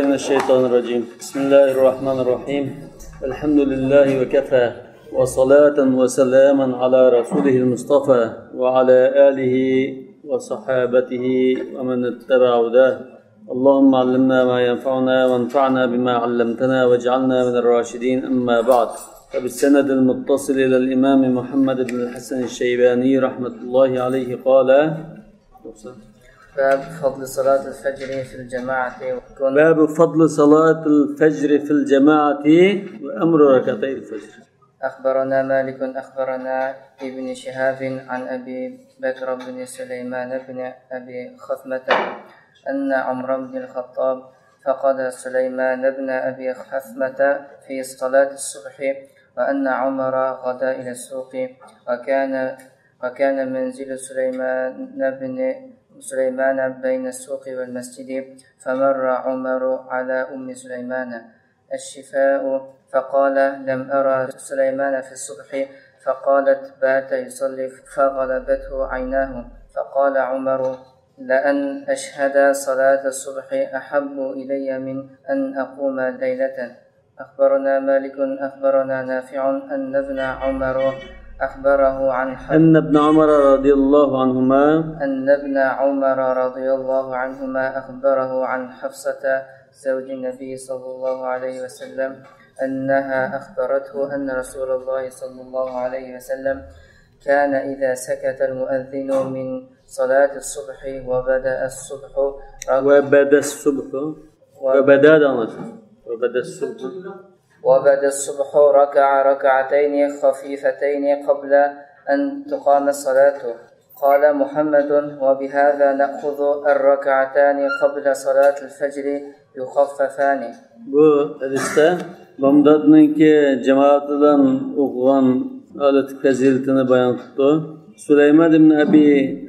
من الشيطان الرجيم بسم الله الرحمن الرحيم الحمد لله وكفى وصلاة وسلاما على رسوله المصطفى وعلى آله وصحابته ومن اتبع هداه اللهم علمنا ما ينفعنا وانفعنا بما علمتنا واجعلنا من الراشدين أما بعد فبالسند المتصل إلى الإمام محمد بن الحسن الشيباني رحمة الله عليه قال باب فضل صلاة الفجر في الجماعة باب فضل صلاة الفجر في الجماعة وأمر ركعتي الفجر. أخبرنا مالك أخبرنا ابن شهاب عن أبي بكر بن سليمان بن أبي خثمة أن عمر بن الخطاب فقد سليمان بن أبي خثمة في صلاة الصبح وأن عمر غدا إلى السوق وكان منزل سليمان بين السوق والمسجد فمر عمر على أم سليمان الشفاء فقال لم أرى سليمان في الصبح فقالت بات يصلي فغلبته عيناه فقال عمر لأن أشهد صلاة الصبح أحب إلي من أن أقوم ليلة. أخبرنا مالك أخبرنا نافع أن ابن عمر أخبره عن أن ابن عمر رضي الله عنهما أخبره عن حفصة زوج النبي صلى الله عليه وسلم أنها أخبرته أن رسول الله صلى الله عليه وسلم كان إذا سكت المؤذن من صلاة الصبح وبدا الصبح ركع ركعتين خفيفتين قبل أن تقام الصلاة. قال محمد وبهذا نأخذ الركعتان قبل صلاة الفجر يخففان. Bu hadiste Bamdad'nınki cemaatinden okuyan adet faziletini bayan tuttu. Süleyman ibn Abi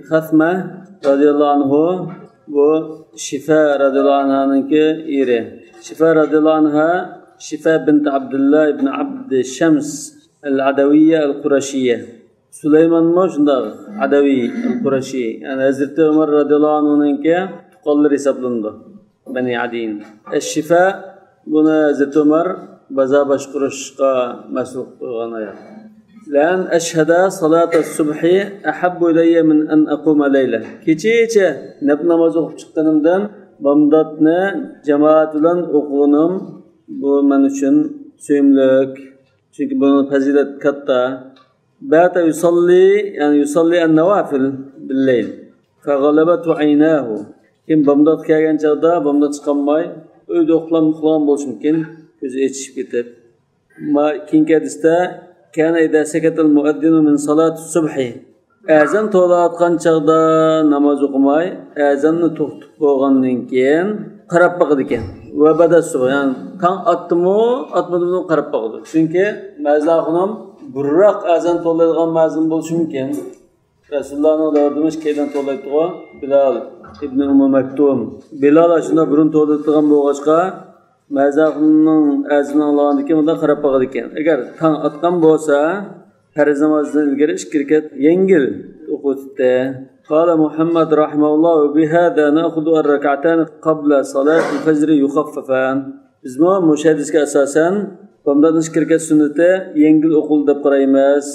Khatme radıyallahu anhu bu Şifa radıyallahu anh'ınki iri. Şifa radıyallahu anh'a Şifa bint Abdullah ibn Abd Şems el-Adaviyye el-Kurashiyye. Süleyman mı şunda Adavi el-Kurashi. Yani Hazreti Ömer radıyallahu anh'ınki tuqalları hesaplandı. Beni Adin. Şifa bunu Hazreti Ömer baza başkuruşqa mesul qılğan aya. Lan eşheda salata subhi ahabbu ilayya min an aquma layla. Kecha namaz o'qib chiqqanimdan Bamdadni jamoat bilan o'qiganim bu men uchun suyimlik. Chunki buni fazilat katta. Bata yusalli an-nawafil bil-layl. Faghalabatu aynahu. Kim Bamdad kelgan chaqda Bamdad chiqolmay uyda uxlab bo'lishi mumkin. Ko'zi echishib ketib. Keyingi hadisda kana idza sakata al-muaddin min salati subhi. Azan to'layotgan chaqda namoz o'qimay, azanni to'xtatib qo'ygandan keyin qarab boqadi ekan. Va badasi, ya'ni kan atmadimi qarab boqadi. Chunki mazlahunum burroq azan to'laydigan mazlum bo'lishi mumkin. Rasulullohning davrida keydan to'laydigan Bilal ibn Maktum. Bilal shunda burun to'laydigan bo'lg'achqa mazahning azini olgandan keyin undan qarab boqadi ekan. Agar kan atgan bo'lsa, farz namozdan ilgari 2 rakat yengil o'qitdi. Qala Muhammad rahimahulloh bihada na'khudhu ar-rak'atan qabla salati al-fajr yukhaffafan. Biz bu hadisga asosan Bamdadning 2 rakat sunnati yengil o'qildi deb qaraymiz.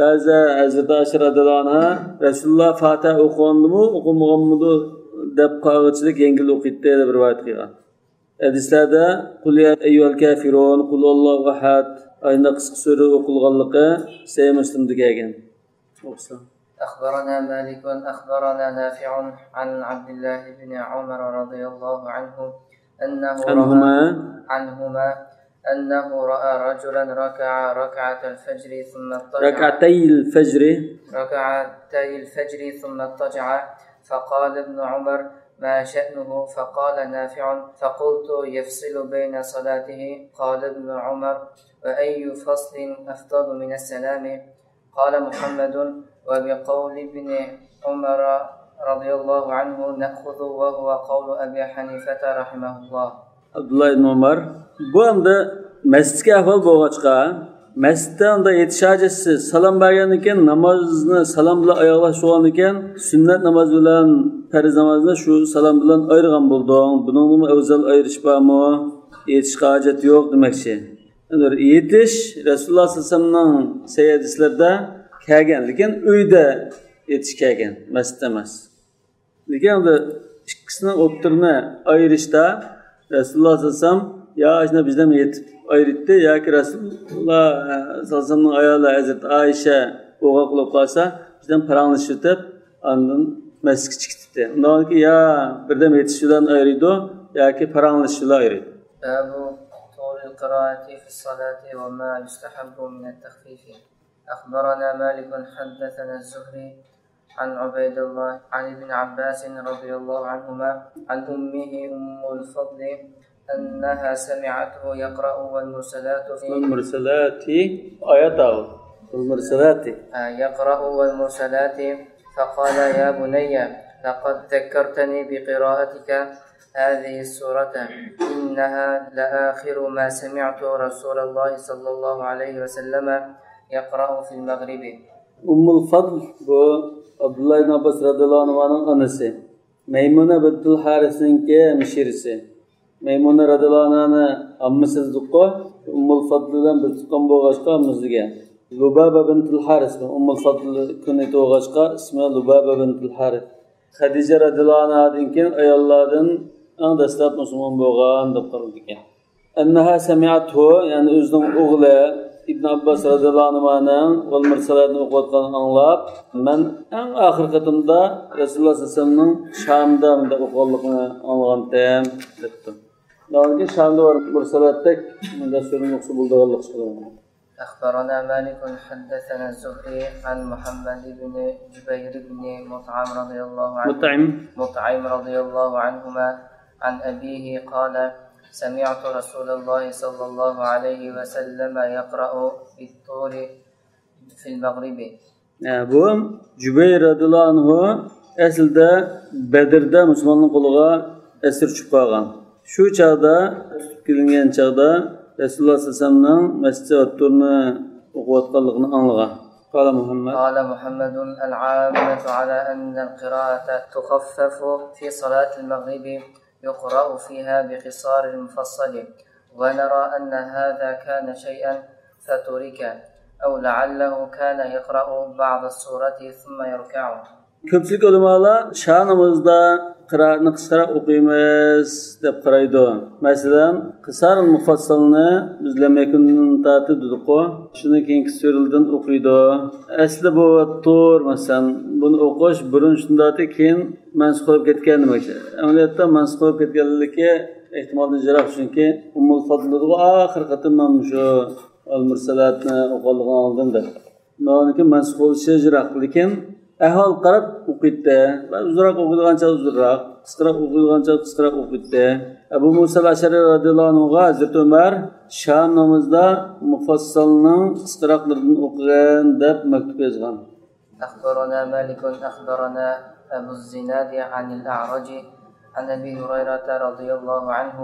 Ba'zi Hazrat Aisha radhiyallohu anha Rasululloh Fatiha o'qigandimi, o'qimaganmidi deb qog'ochilik yengil o'qitdi deb rivoyat qilgan. Hadislarda qul ya ayyuhal kafirun qul Allohu ahad ayna qisqa sura o'qilganligi Sahih Muslimda kelgan. أخبرنا مالك أخبرنا نافع عن عبد الله بن عمر رضي الله عنهما أنه رأى رجلا ركع ركعتي الفجر ثم اضطجع فقال ابن عمر ما شأنه فقال نافع فقلت يفصل بين صلاته قال ابن عمر وأي فصل أفضل من السلام قال محمد وبقول ابن عمر رضي الله عنه نأخذ وهو قول أبي حنيفة رحمه الله. Abdullah ibn Umar bu anda masjidga ahvol bo'lg'achqa masjidda unda yetishajisi salom bergan ekan, namozni salom bilan oyoqlash bo'lgan ekan, sunnat namoz bilan farz namozni shu salom bilan ayirgan bo'lding. Buningmi afzal ayirish bormi? Yetishga hojat yo'q demoqchi. Yetish Rasululloh sollallohu alayhi vasallamning sayyidislarda kelgan, lekin uyda yetish kelgan, masjidda emas. Lekin unda ikkisining o'ttirini ayirishda Rasululloh sollallohu alayhi vasallam ya shuna bizdan yetib ayritdi yoki Rasululloh sollallohu alayhi vasallamning ayoli Hazrat Aisha o'g'a qilib qolsa bizdan paranglashib o'tib ondan masjidga chiqdi. Undan keyin ya birdan yetishdan ayriydi yoki paranglashishdan ayriydi. طول القراءة في الصلاة وما يستحب من التخفيف. أخبرنا مالك حدثنا الزهري عن عبيد الله عن ابن عباس رضي الله عنهما عن أمه أم الفضل أنها سمعته يقرأ والمرسلات يقرأ والمرسلات فقال يا بني لقد ذكرتني بقراءتك هذه السورة إنها لآخر ما سمعت رسول الله صلى الله عليه وسلم يقرأ في المغرب. أم الفضل عبد الله بن عباس رضي الله عنه anası. Meymune bint Haris'inki müşirisi. Meymune radhiyallohu anha ammasizdikko Ummul Fadldan bir tuqqan bo'lg'achqa ammasiga Lubaba bint Haris Ummul Fadl kuni tug'ashqa ismi Lubaba bint Haris. Xadija radhiyallohu anhadan keyin ayollardan eng dastlab musulmon bo'lgan deb qaraldi ekan. Annaha sami'athu ya'ni o'zining o'g'li İbn Abbas radhiyallohu anhuning val mursalatni o'qiyotganini anglab, men eng oxir qatimda Rasululloh sollallohu alayhi vasallamning Shamda unda o'qiganligini anglagandim debdi. Davomki Shamda va mursalatdek unda so'rni o'qib bo'lganlik chiqadi. أخبرنا مالك حدثنا الزهري عن محمد بن جبير بن مطعم رضي الله عنهما عن أبيه قال سمعت رسول الله صلى الله عليه وسلم يقرأ بالطور في المغرب. Bu Cübeyr radhiyallohu anhu aslida Bedir'de Müslümanın qoluga esir tushib qolgan. Shu chaqda tutib kelingan chaqda Rasululloh sollallohu alayhi vasallamning masjid at-Turni o'qiyotganligini anglagan. قال محمد العامة على أن القراءة تخفف في صلاة المغرب يقرأ فيها بقصار المفصل ونرى أن هذا كان شيئا فترك أو لعله كان يقرأ بعض السورة ثم يركع. Ko'pchilik ulamolar sha'nimizda qiraatni qisqaroq o'qiymiz deb qaraydi. Masalan, qisar mufassalni biz lamakundan tatib duduqo, shuni keyingi suraldan o'qiydi. Asli bu to'r masalan, buni o'qish burun shundati keyin mansub bo'lib ketgan demak. Amaliyotda mansub bo'lib ketganligi ehtimoldan jiroq, chunki Ummul Fadlning oxir qatimdan shu al-mursalatni o'qiganligini oldim-da. Buniki mansub bo'lishi jiroq, lekin ahol qarab o'qiydi. Uzroq o'qigancha uzroq, qisqaroq o'qigancha qisqaroq o'qiydi. Abu Musa al-Ashari radhiyallohu anhu Hazrat Umar Sham namozida mufassalning qisqaroqlaridan o'qigan deb maktub yozgan. أخبرنا مالك أخبرنا أبو الزناد عن الأعرج عن أبي هريرة رضي الله عنه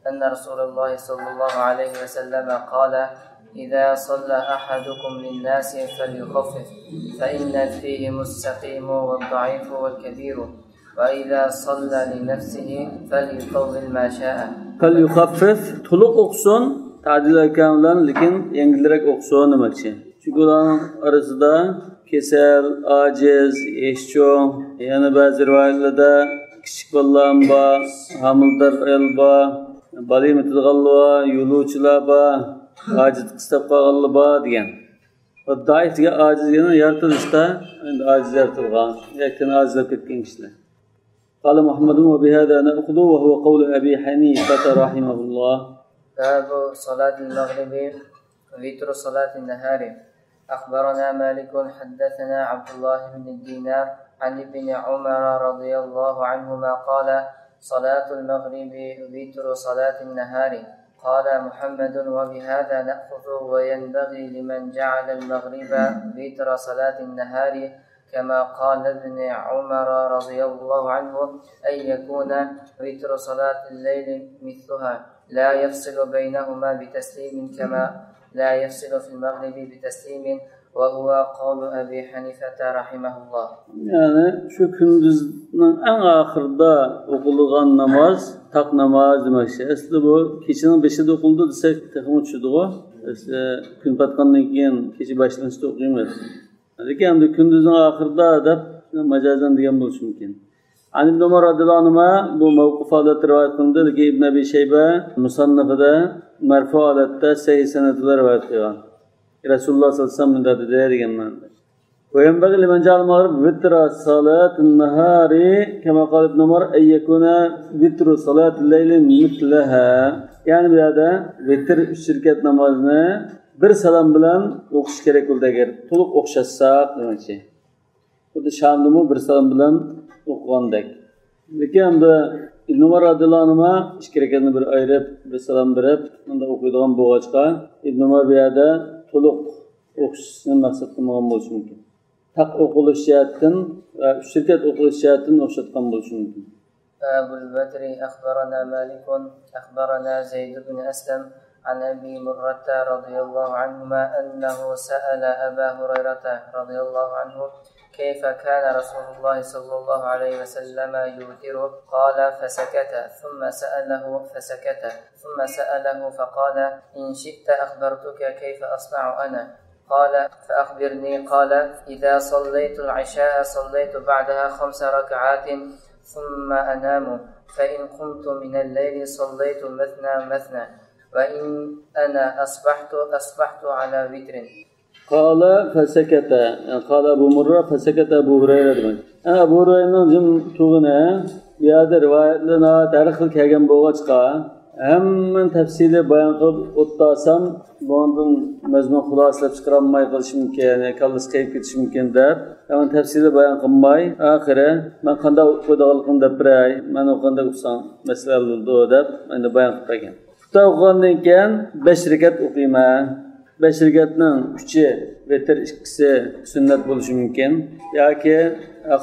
أن رسول الله صلى الله عليه وسلم قال إذا صلى أحدكم للناس فليخفف فإن فيهم السقيم والضعيف والكبير وإذا صلى لنفسه فليطول ما شاء. فليخفف طلق أقصون تعديل كاملا لكن ينقلرك أقصون demoqchi. Çünkü ularning arasida kesel, aciz, eşçoğ, yana bazı rivayetlarda kichik bolalar bor, hamildor ayol bor, bali mitilg'anlar, yo'lovchilar bor, aciz qistab qolganlar bor degan. Va daif degan aciz yana yaratilishda endi aciz yaratilgan, yakın acizlab ketgan kishilar. قال محمد وبهذا نأخذ وهو قول أبي حنيفة رحمه الله. باب صلاة المغرب وتر صلاة النهار. أخبرنا مالك حدثنا عبد الله بن الدينار عن ابن عمر رضي الله عنهما قال صلاة المغرب وتر صلاة النهار. قال محمد وبهذا نأخذ وينبغي لمن جعل المغرب وتر صلاة النهار كما قال ابن عمر رضي الله عنه أن يكون وتر صلاة الليل مثلها لا يفصل بينهما بتسليم كما لا يفصل في المغرب بتسليم وهو قول أبي حنيفة رحمه الله. Yani şu gündüzün en ahırda okulan namaz tak namaz demek. Aslında bu keçinin 5'inde okuldu desek takım uçudu o. Aslında gün patkandan keyin keçi başlanışta okuyamaz. Lekin de gündüzün ahırda da macazen degan bo'lishi mumkin. An ibn Umar radhiyallohu anhu bu mavquf holatda rivoyat qildi. Ibn Abi Shayba musannafida marfu holatda sahih sanadda rivoyat qilgan. Rasululloh sallallohu alayhi vasallam dedi degan ma'noda. وينبغي لمن جعل المغرب وتر صلاة النهار كما قال ابن عمر أن يكون وتر صلاة الليل مثلها. Yani bu yerda vitr şirket namazını bir salam bilan o'qish kerak bo'ldi agar to'liq o'xshatsak demoqchi. Xuddi shamni bir salam bilan o'qigandek. Lekin bu Ibn Umar radhiyallohu anhu ish kerakini bir ayirib, bir salam berib, unda o'qiydigan bo'lg'achqa Ibn Umar bu yerda to'liq o'qishni maqsad qilmagan bo'lishi mumkin. Tak o'qilish jihatdan va shirkat o'qilish jihatdan o'xshatgan bo'lishi mumkin. أبو البدر أخبرنا مالك أخبرنا زيد بن أسلم عن أبي مرة رضي الله عنهما أنه سأل أبا هريرة رضي الله عنه كيف كان رسول الله صلى الله عليه وسلم يوتر قال فسكت ثم سأله فسكت ثم سأله فقال إن شئت أخبرتك كيف أصنع أنا قال فأخبرني قال إذا صليت العشاء صليت بعدها 5 ركعات ثم أنام فإن قمت من الليل صليت مثنى وإن أنا أصبحت على وتر. قال فسكت قال أبو مرة فسكت أبو هريرة demek. Abu Hurayraning jim tug'ini bu yerda rivoyatlarni tarixil kelgan bo'lg'achqa hamma tafsili bayon qilib o'ttasam bundan mazmun xulosalab chiqarolmay qolish mumkin, kallas qayib ketishi mumkin deb hamma tafsili bayon qilmay oxiri men qanday o'qiganligimni deb beray, men qanday o'qisam masala bo'ldi deb endi bayon qilib qo'ygan. Xitoy o'qigandan keyin 5 rakat o'qiyman. 5 rakatning 3i vitr, 2si sunnat bo'lishi mumkin yoki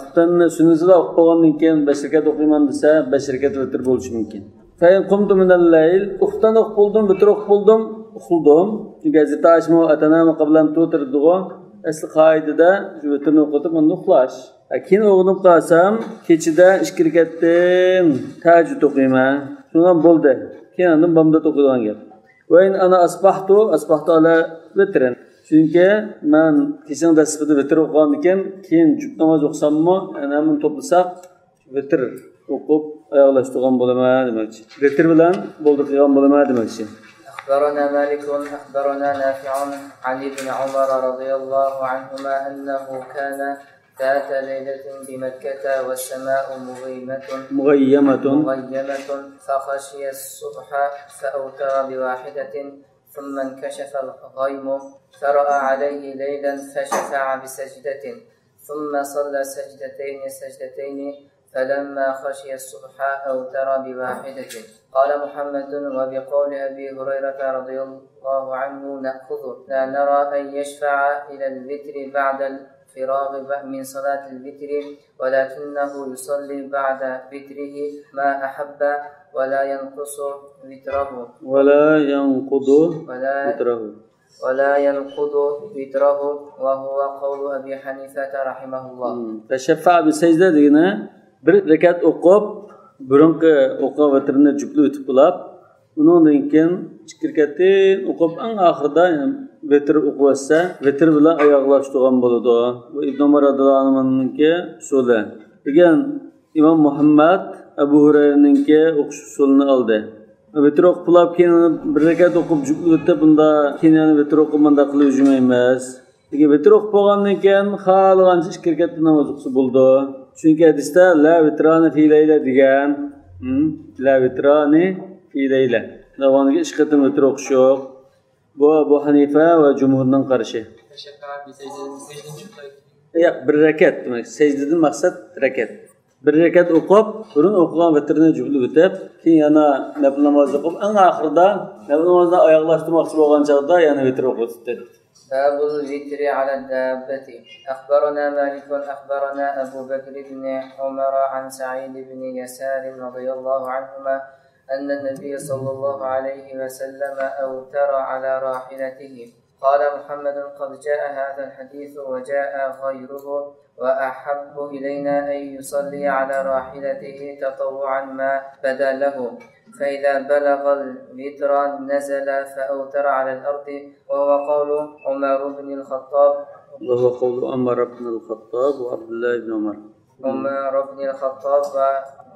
Xitoyni sunnatida o'qib bo'lgandan keyin 5 rakat o'qiyman desa 5 rakat vitr bo'lishi mumkin. Fayn qumtu min al-layl uxtan o'qib bo'ldim, vitr o'qib bo'ldim, uxladim. Çünkü Hazreti Ayşe atanama qablan to'tirdigo asli qoidada shu vitrni o'qitib uni uxlash. Keyin o'g'lim qolsam kechida 2 rakatdan tahajjud o'qiyman. Shundan bo'ldi. Keyin bomdod o'qigan gap. Va in ana asbahtu ala vitrin. Chunki men kechaning dastlabida vitr o'qigandan keyin juft namoz o'qisammi, ana buni to'plasak vitr o'qib oyoqlashtirgan bo'laman demoqchi. Vitr bilan bo'ldi qilgan bo'laman demoqchi. أخبرنا مالك أخبرنا نافع عن ابن عمر رضي الله عنهما أنه كان ذات ليلة بمكة والسماء مغيمة فخشي الصبح فأوتر بواحدة ثم انكشف الغيم فرأى عليه ليلا فشفع بسجدة ثم صلى سجدتين فلما خشي الصبح أوتر بواحدة. قال محمد وبقول أبي هريرة رضي الله عنه نأخذ لا نرى أن يشفع إلى الوتر بعد الفراغ من صلاة الوتر ولكنه يصلي بعد وتره ما أحب ولا ينقص وتره ولا ينقض وتره وهو قول أبي حنيفة رحمه الله. فشفع بسجدة دينا bir rakat o'qib burunqi o'qib vitrni juftli o'tib qilib undan keyin 2 rakatdan o'qib eng oxirida vitr o'qib olsa vitr bilan oyoqlashtirgan bo'ladi. Bu Ibn Umar radhiyallohu anhuninki usuli. Degan Imom Muhammad Abu Hurayraninki o'qish usulini oldi. Vitr o'qib qilib keyin bir rakat o'qib juftli o'tib bunda keyin vitr o'qib manda qilib yurmaymiz. Lekin vitr o'qib bo'lgandan keyin xohlagancha 2 rakat namoz o'qisa bo'ldi. Çünkü hadiste la vitrani fi leyla degan, la vitrani fi leyla. Davaniga 2 qatim vitr o'qish yo'q. Bu Abu Hanifa va jumhurning qarashi. Yo'q, bir rakat demak. Sajdadan maqsad rakat. Bir rakat o'qib, burun o'qigan vitrni juftli o'tib, keyin yana nafl namoz o'qib, eng oxirida nafl namozdan oyoqlashtirmoqchi bo'lgan chaqda yana vitr o'qitdi. باب الوتر على الدابة. أخبرنا مالك أخبرنا أبو بكر بن عمر عن سعيد بن يسار رضي الله عنهما أن النبي صلى الله عليه وسلم أوتر على راحلته. قال محمد قد جاء هذا الحديث وجاء غيره وأحب إلينا أن يصلي على راحلته تطوعا ما بدا له، فإذا بلغ الوتر نزل فأوتر على الأرض، وهو قول عمر بن الخطاب وعبد الله بن عمر. عمر بن الخطاب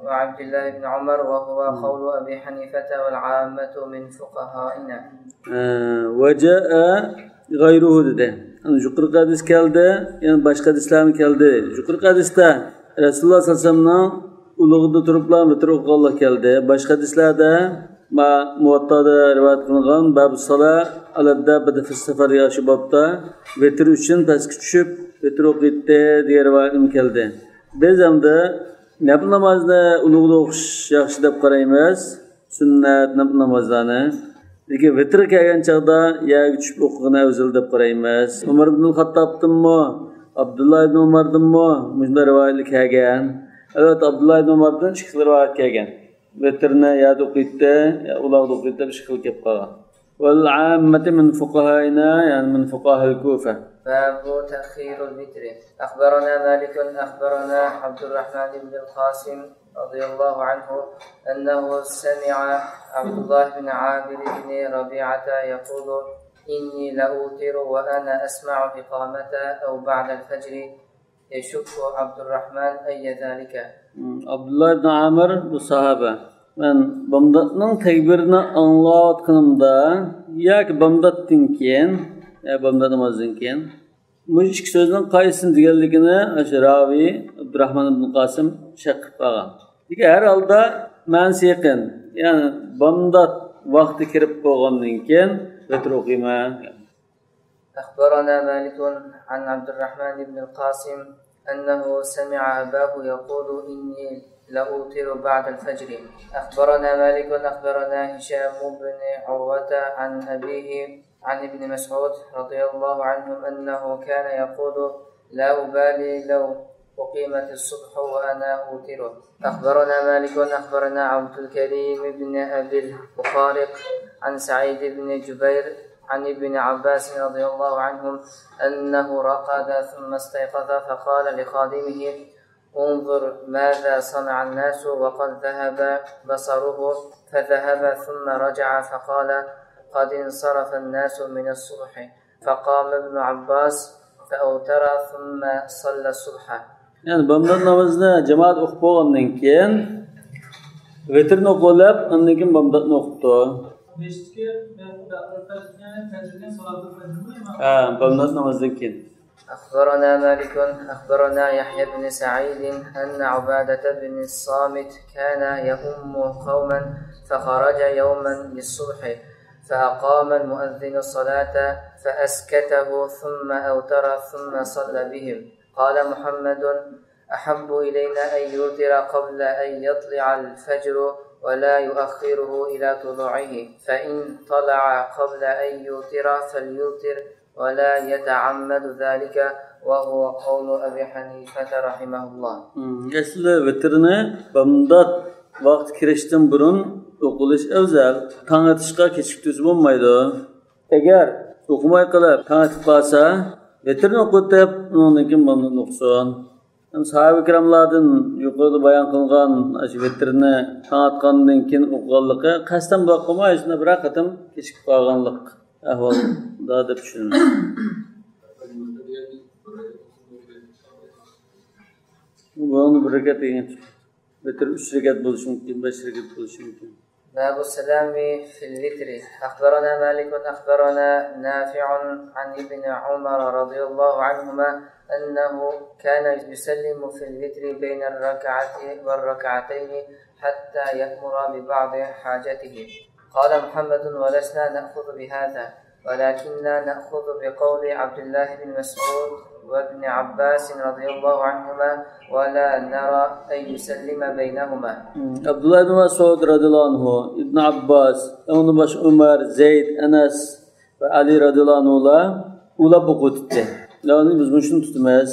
وعبد الله بن عمر، وهو قول أبي حنيفة والعامة من فقهائنا. وجاء غيره dedi. Yani yuqorqi hadis keldi, yani boshqa hadislar keldi. Yuqorqi hadisda Rasululloh sollallohu alayhi vasallamning ulug'ida turiblar vitr o'qiganlar keldi. Boshqa hadislarda muvattada rivoyat qilingan bab salat aladda bada fi safar yoshi bobda vitr uchun pastga tushib vitr o'qiydi degan rivoyat keldi. Biz hamda nafl namozni ulug'da o'qish yaxshi deb qaraymiz, sunnat nafl namozlarni. Lekin vitr kelgan chaqda yaga tushib o'qigani afzal deb qaraymiz. Umar ibn al-Xattobdanmi, Abdullah ibn Umardanmi bunday rivoyatlar kelgan. Albatta Abdullah ibn Umardan ikki xil rivoyat kelgan. Vitrni yada o'qiydi, uloqda o'qiydi deb ikki xil kelib qolgan. Wal 'ammatu min fuqahaina, yani min fuqaha al-Kufa. باب تأخير الوتر. أخبرنا مالك أخبرنا عبد الرحمن بن القاسم رضي الله عنه أنه سمع عبد الله بن عامر بن ربيعة يقول إني لأوتر وأنا أسمع إقامة أو بعد الفجر. يشك عبد الرحمن أي ذلك. عبد الله بن عامر bu sahabe. Ben bamdatның tekbirini anlatqanımda yoki bamdatdan keyin bamdat namozdan keyin bu ikki so'zning qaysini deganligini o'sha ravi Abdurrahman ibn Qosim shak qilib qolgan. Lekin har holda ma'nosi yaqin. Ya'ni bamdat vaqti kirib bo'lgandan keyin vitr o'qiyman. أخبرنا مالك عن عبد الرحمن بن القاسم أنه سمع أباه يقول إني لأوتر بعد الفجر. أخبرنا مالك أخبرنا هشام بن عروة عن أبيه عن ابن مسعود رضي الله عنهم أنه كان يقول لا أبالي لو أقيمت الصبح وأنا أوتر. أخبرنا مالك أخبرنا عبد الكريم بن أبي البخارق عن سعيد بن جبير عن ابن عباس رضي الله عنهم أنه رقد ثم استيقظ فقال لخادمه انظر ماذا صنع الناس وقد ذهب بصره، فذهب ثم رجع فقال قد انصرف الناس من الصبح. فقام ابن عباس فأوتر ثم صلى الصبح. Yani bamdat namazını cemaat o'qib bo'lgandan keyin vitrni o'qib, undan keyin bamdatni o'qibdi. bamdat namazdan keyin. أخبرنا مالك أخبرنا يحيى بن سعيد أن عبادة بن الصامت كان يؤم قوما فخرج يوما للصبح فأقام المؤذن الصلاة فأسكته ثم أوتر ثم صلى بهم. قال محمد أحب إلينا أن يوتر قبل أن يطلع الفجر ولا يؤخره إلى طلوعه، فإن طلع قبل أن يوتر فليوتر ولا يتعمد ذلك، وهو قول أبي حنيفة رحمه الله. Aslida vitrni bamdat vaqt kirishdan burun o'qilish afzal. Tong otishga kechiktirib bo'lmaydi. Agar o'qimay qolib tong otib qolsa, vitrni o'qitib, undan keyin bamdatni o'qisin. Sahabe kiramlardan yuqorida bayon qilingan shu vitrni tong otgandan keyin o'qiganligi qasddan bo'lmay, shunda bir qatam kechikib qolganlik ahvolda deb tushunaman. Bu bir rakat emas. Vitr 3 rakat bo'lishi mumkin, 5 rakat bo'lishi mumkin. باب السلام في الوتر. أخبرنا مالك أخبرنا نافع عن ابن عمر رضي الله عنهما أنه كان يسلم في الوتر بين الركعة والركعتين حتى يأمر ببعض حاجته. قال محمد ولسنا نأخذ بهذا، ولكننا نأخذ بقول عبد الله بن مسعود وابن عباس رضي الله عنهما ولا نرى أن يسلم بينهما. عبد الله بن مسعود رضي الله عنه، ابن عباس، عمر، زيد، أنس ve Ali radıyallahu anh'la ula bokuttu. Yani biz bunu şunu tutmayız.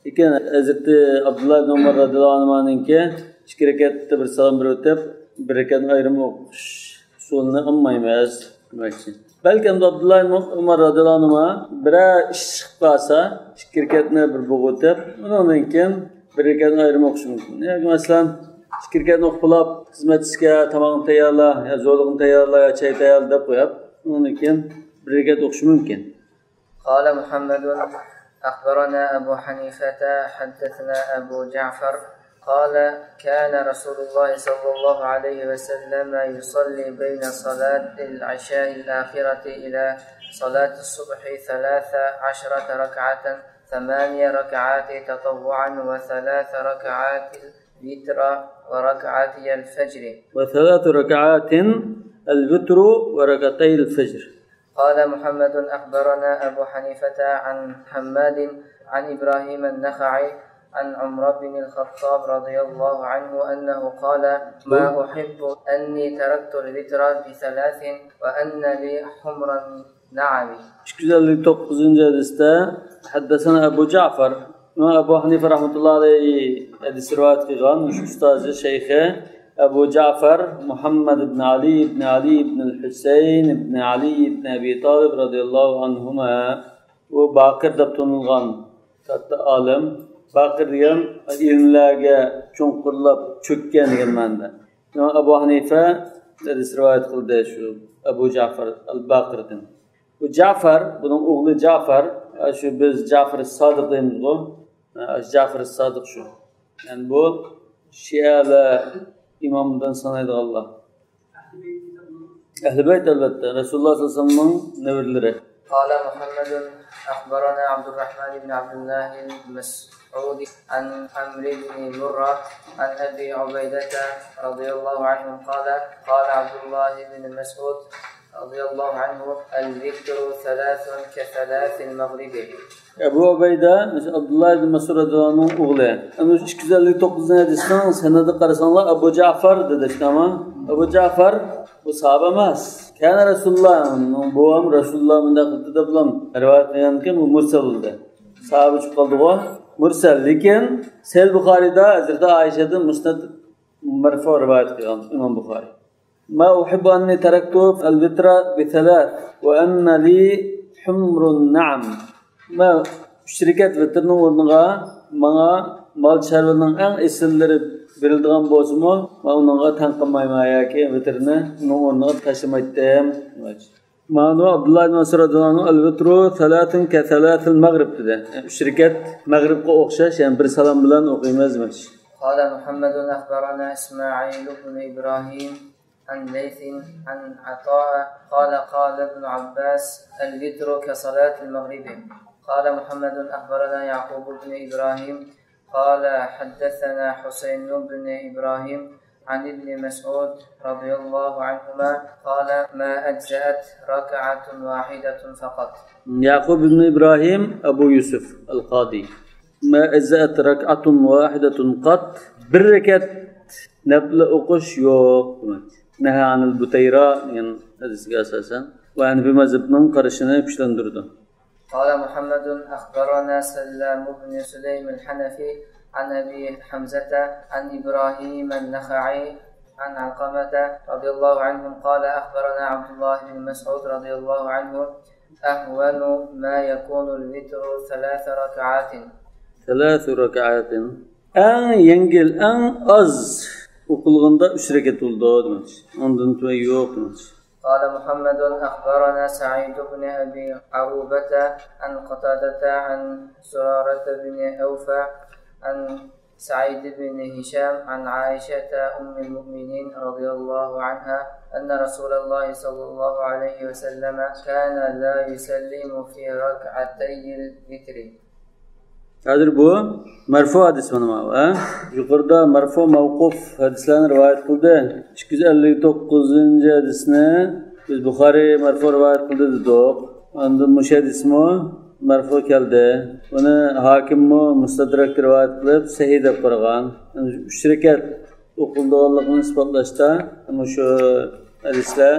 Lekin Hazreti Abdullah ibn Umar radıyallahu anh'ınki 2 rekatda bir salam bir o'tib, bir rekat ayrımı o'qish usulini olmaymiz demoqchi. Balki Abdullah ibn Umar radhiyallohu anhu biror ish chiqib qolsa, ikki rekatni bir bo'g'itib, undan keyin bir rekat ayrımı o'qish mumkin. Yoki masalan, ikki rekatni o'qib, xizmatchiga tamoqni tayyorla, yo zo'lig'ini tayyorla, yo chay tayyorla deb qo'yib, undan keyin bir rekat o'qish mumkin. قال محمد أخبرنا أبو حنيفة حدثنا أبو جعفر قال كان رسول الله صلى الله عليه وسلم يصلي بين صلاة العشاء الآخرة إلى صلاة الصبح 13 ركعة 8 ركعات تطوعا و3 ركعات الوتر وركعتي الفجر. و3 ركعات الوتر وركعتي الفجر. قال محمد أخبرنا أبو حنيفة عن حماد عن إبراهيم النخعي عن عمر بن الخطاب رضي الله عنه أنه قال ما أحب أني تركت الوتر ب3 وأن لي حمر النعم. 259. hadisda حدثنا أبو جعفر أبو حنيفة رحمة الله عليه hadis rivoyat qilgan shu ustozi shayxi أبو جعفر محمد بن علي بن علي بن الحسين بن علي بن أبي طالب رضي الله عنهما وباقر دبتونغان katta alim Bakır degan ilmlarga cho'nqirlab cho'kkan degan ma'noda. Abu Hanifa hadis rivoyat qildi shu Abu Ja'far al-Baqirdan. Bu Ja'far, buning o'g'li Ja'far, shu biz Ja'far as-Sodiq deymiz-ku. Ja'far as-Sodiq shu. Yani bu Şialar imamdan sanaydiganlar. Ahl-i Bayt albatta Rasululloh sallallohu alayhi vasallamning nevaralari. قال محمد أخبرنا عبد الرحمن بن عبد الله المسعود عن عمرو بن مرة عن أبي عبيدة رضي الله عنه قال قال عبد الله بن مسعود رضي الله عنه الوتر 3 كثلاث المغرب. Abu Ubayda Abdullah ibn Mas'ud radhiyallohu o'g'li. Ana 259 hadisdan sanada qarasanlar Abu Ja'far dedi ama Abu Ja'far bu sahabe emas. Kana Rasulullah, bu ham Rasulullah bunda qildi deb bilan rivoyat qilganki bu mursal bo'ldi. Sahabe chiqib qoldi-ku, mursal, lekin Sahih Buxoriyda Hazrat Aishadan musnad marfu rivoyat qilgan Imom Buxoriy. Ma uhibbu anni taraktu al-witra bi 3 wa anna li humrun na'am. Ma shirkat vitrning o'rniga menga mol chorvaning eng esillari berildigan bo'lsa-mu, men unga tanqilmayman yoki vitrni uning o'rniga tashlamaydim. Ma'no Abdullah ibn Mas'ud radhiyallohu anhu al-vitru 3 ka 3 al-maghrib dedi. Shirkat mag'ribga o'xshash, ya'ni bir salom bilan o'qiymiz demoqchi. قال محمد أخبرنا إسماعيل بن إبراهيم عن ليث عن عطاء قال قال ابن عباس الوتر كصلاة المغرب. قال محمد أخبرنا يعقوب بن إبراهيم قال حدثنا حسين بن إبراهيم عن ابن مسعود رضي الله عنهما قال ما أجزأت ركعة واحدة فقط. يعقوب بن إبراهيم أبو يوسف القاضي ما أجزأت ركعة واحدة قط بركة نبل أقش يوق نهى عن البتيرة يعني هذا أساسا وعن بمذهب من قرشنا بشلندرده. قال محمد أخبرنا سلام بن سليم الحنفي عن أبي حمزة عن إبراهيم النخعي عن علقمة رضي الله عنهم قال أخبرنا عبد الله بن مسعود رضي الله عنه أهون ما يكون الوتر 3 ركعات. 3 ركعات أن ينجل أن أز وقلغندا 3 rekat oldu demek. Ondan sonra yok demek. قال محمد أخبرنا سعيد بن أبي عروبة عن قتادة عن سرارة بن أوفى عن سعيد بن هشام عن عائشة أم المؤمنين رضي الله عنها أن رسول الله صلى الله عليه وسلم كان لا يسلم في ركعتي الوتر. Hadi bu marfu hadis mana. Yuqorida marfu mavquf hadislarni rivoyat qildi. 259 hadisni biz Buxoriy marfu rivoyat qildi dedik. Endi mush hadismi marfu keldi. Uni Hakimmi Mustadrak rivoyat qilib sahih deb qo'ygan. 3 rekat o'qilganligini isbotlashda shu hadislar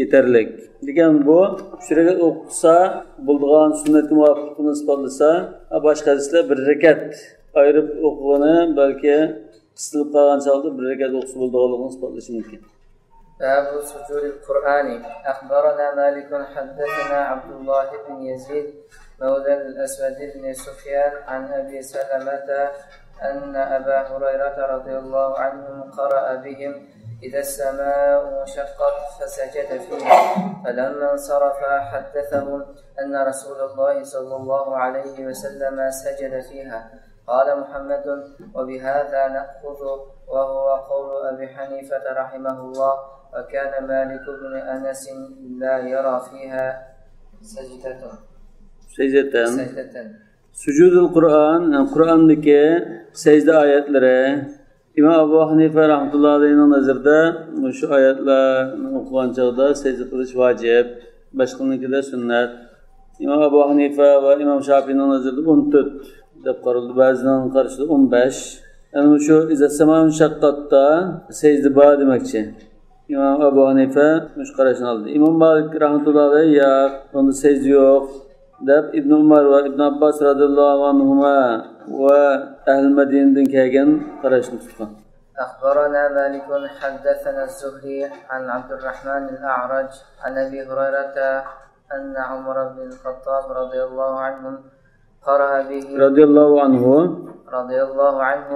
yeterlik. Lekin bu 3 rekat o'qisa, bo'lgan sunnatga muvofiqligini isbotlasa, boshqa hadislar 1 rekat ayirib o'qigani balki qısılib qolgan chog'da bir rakat o'qisa bo'ladiganligini isbotlashi mumkin. باب سجود القرآن. أخبرنا مالك حدثنا عبد الله بن يزيد مولى الأسود بن سفيان عن أبي سلمة أن أبا هريرة رضي الله عنه قرأ بهم إذا السماء انشقت فسجد فيها فلما انصرف حدثهم أن رسول الله صلى الله عليه وسلم سجد فيها. قال محمد وبهذا نأخذ وهو قول أبي حنيفة رحمه الله وكان مالك بن أنس لا يرى فيها سجدة. Sucudul Kur'an, yani Kur'an'daki secde ayetleri İmam Ebu Hanife rahmetullahi aleyhi'nin nazarında şu ayetler okulan çağda secde kılış vacip, başkanınki de sünnet. İmam Ebu Hanife ve İmam Şafii'nin nazarında 14 dep qarıldı, bazılarının karşılığı 15. Yani şu İzzet Sema'nın şakkatta secde bağ demekçi. İmam Ebu Hanife şu karşını aldı. İmam Malik rahmetullahi aleyhi ya onda secde yok. deb İbn Umar ve İbn Abbas radıyallahu anhuma ve Ehl-i Medine'den kelgen qarashni tutgan. أخبرنا مالك حدثنا الزهري عن عبد الرحمن الأعرج عن أبي هريرة أن عمر بن الخطاب رضي الله عنه قرأ به رضي الله عنه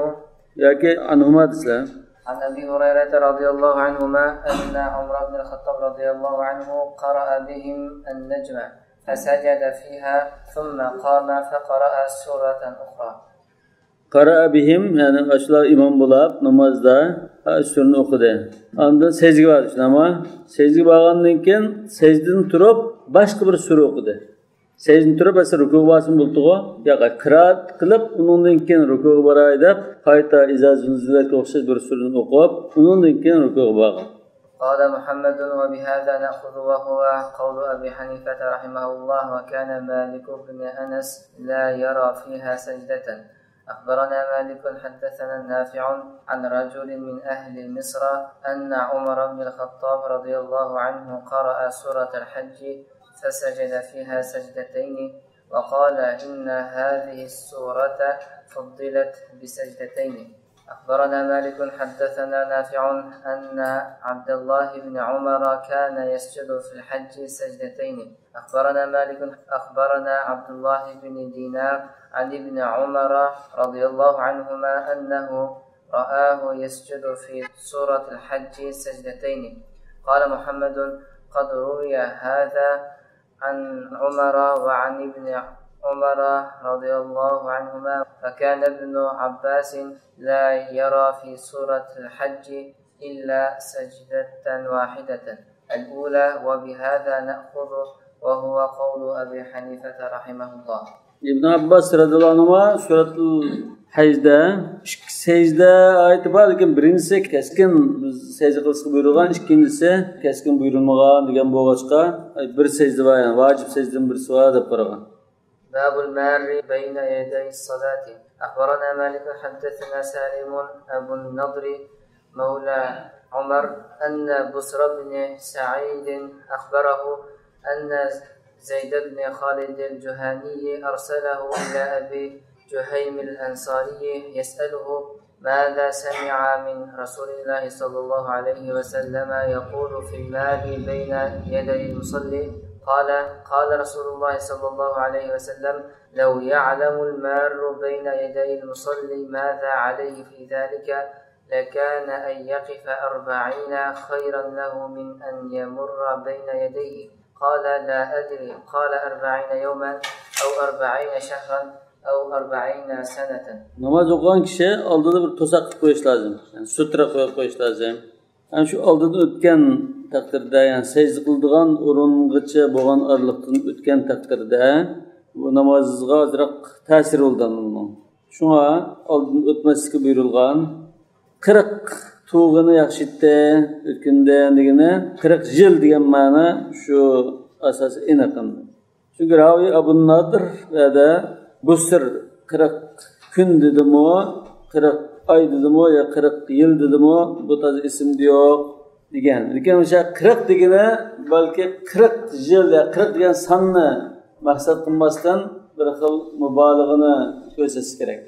ياكي عنهما تسلم عن أبي هريرة رضي الله عنهما أن عمر بن الخطاب رضي الله عنه قرأ بهم النجم فسجد فيها ثم قام فقرأ سورة أخرى. Qara bihim yani aşılar imam bulab namazda aşırını okudu. Anda secde var işte ama secde bağlandan keyin secden turib başka bir sure okudu. Secden turib asır ruku basın bulduğu ya kıraat kılıp onundan keyin ruku baray deb qayta izazunuzlak o'xshash bir surani o'qib onundan keyin ruku bağlan. قال محمد وبهذا نأخذ وهو قول أبي حنيفة رحمه الله وكان مالك بن أنس لا يرى فيها سجدة. أخبرنا مالك حدثنا نافع عن رجل من أهل مصر أن عمر بن الخطاب رضي الله عنه قرأ سورة الحج فسجد فيها سجدتين وقال إن هذه السورة فضلت بسجدتين. أخبرنا مالك حدثنا نافع أن عبد الله بن عمر كان يسجد في الحج سجدتين. أخبرنا مالك أخبرنا عبد الله بن دينار عن ابن عمر رضي الله عنهما أنه رآه يسجد في سورة الحج سجدتين. قال محمد قد روي هذا عن عمر وعن ابن عمر رضي الله عنهما فكان ابن عباس لا يرى في سورة الحج إلا سجدة واحدة الأولى وبهذا نأخذ وهو قول أبي حنيفة رحمه الله. İbn Abbas radıyallahu anhuma suratul Hajda secde ayeti var ki birincisi keskin secde qilishga buyurilgan, ikkinchisi keskin buyurilmagan degan bo'lg'achqa bir secde var yani vacip secdenin birisi var deb qaragan. باب المار بين يدي الصلاة. أخبرنا مالك حدثنا سالم أبو النضر مولى عمر أن بصر بن سعيد أخبره أن زيد بن خالد الجهني أرسله إلى أبي جهيم الأنصاري يسأله ماذا سمع من رسول الله صلى الله عليه وسلم يقول في المال بين يدي المصلي. قال رسول الله صلى الله عليه وسلم لو يعلم المار بين يدي المصلي ماذا عليه في ذلك لكان أن يقف 40 خيرا له من أن يمر بين يديه. قال لا أدري. قال 40 يوما أو 40 شهرا أو 40 سنة. Namaz okuyan kişi aldığında bir tosak koyuş lazım. Yani sutra koyuş lazım. Yani şu aldığında ötken takdirde yani secde kıldığın orungacha bo'lgan aralıktan ötken takdirde bu namazga azroq ta'sir oldan. Şuna aldın ötmeslikka buyurilgan 40 tuğunu yaxshitdi ötkünde degene 40 yıl degan ma'no şu asas inaqam. Çünkü ravi Abu Nadir ya da Busr 40 gün dedimi 40 ay dedimi ya 40 yıl dedimi bu tarz isim diyor degan. Lekin o'sha 40 degani balki 40 yil ya 40 degan sonni maqsad qilmasdan bir xil mubolig'ini ko'rsatish kerak.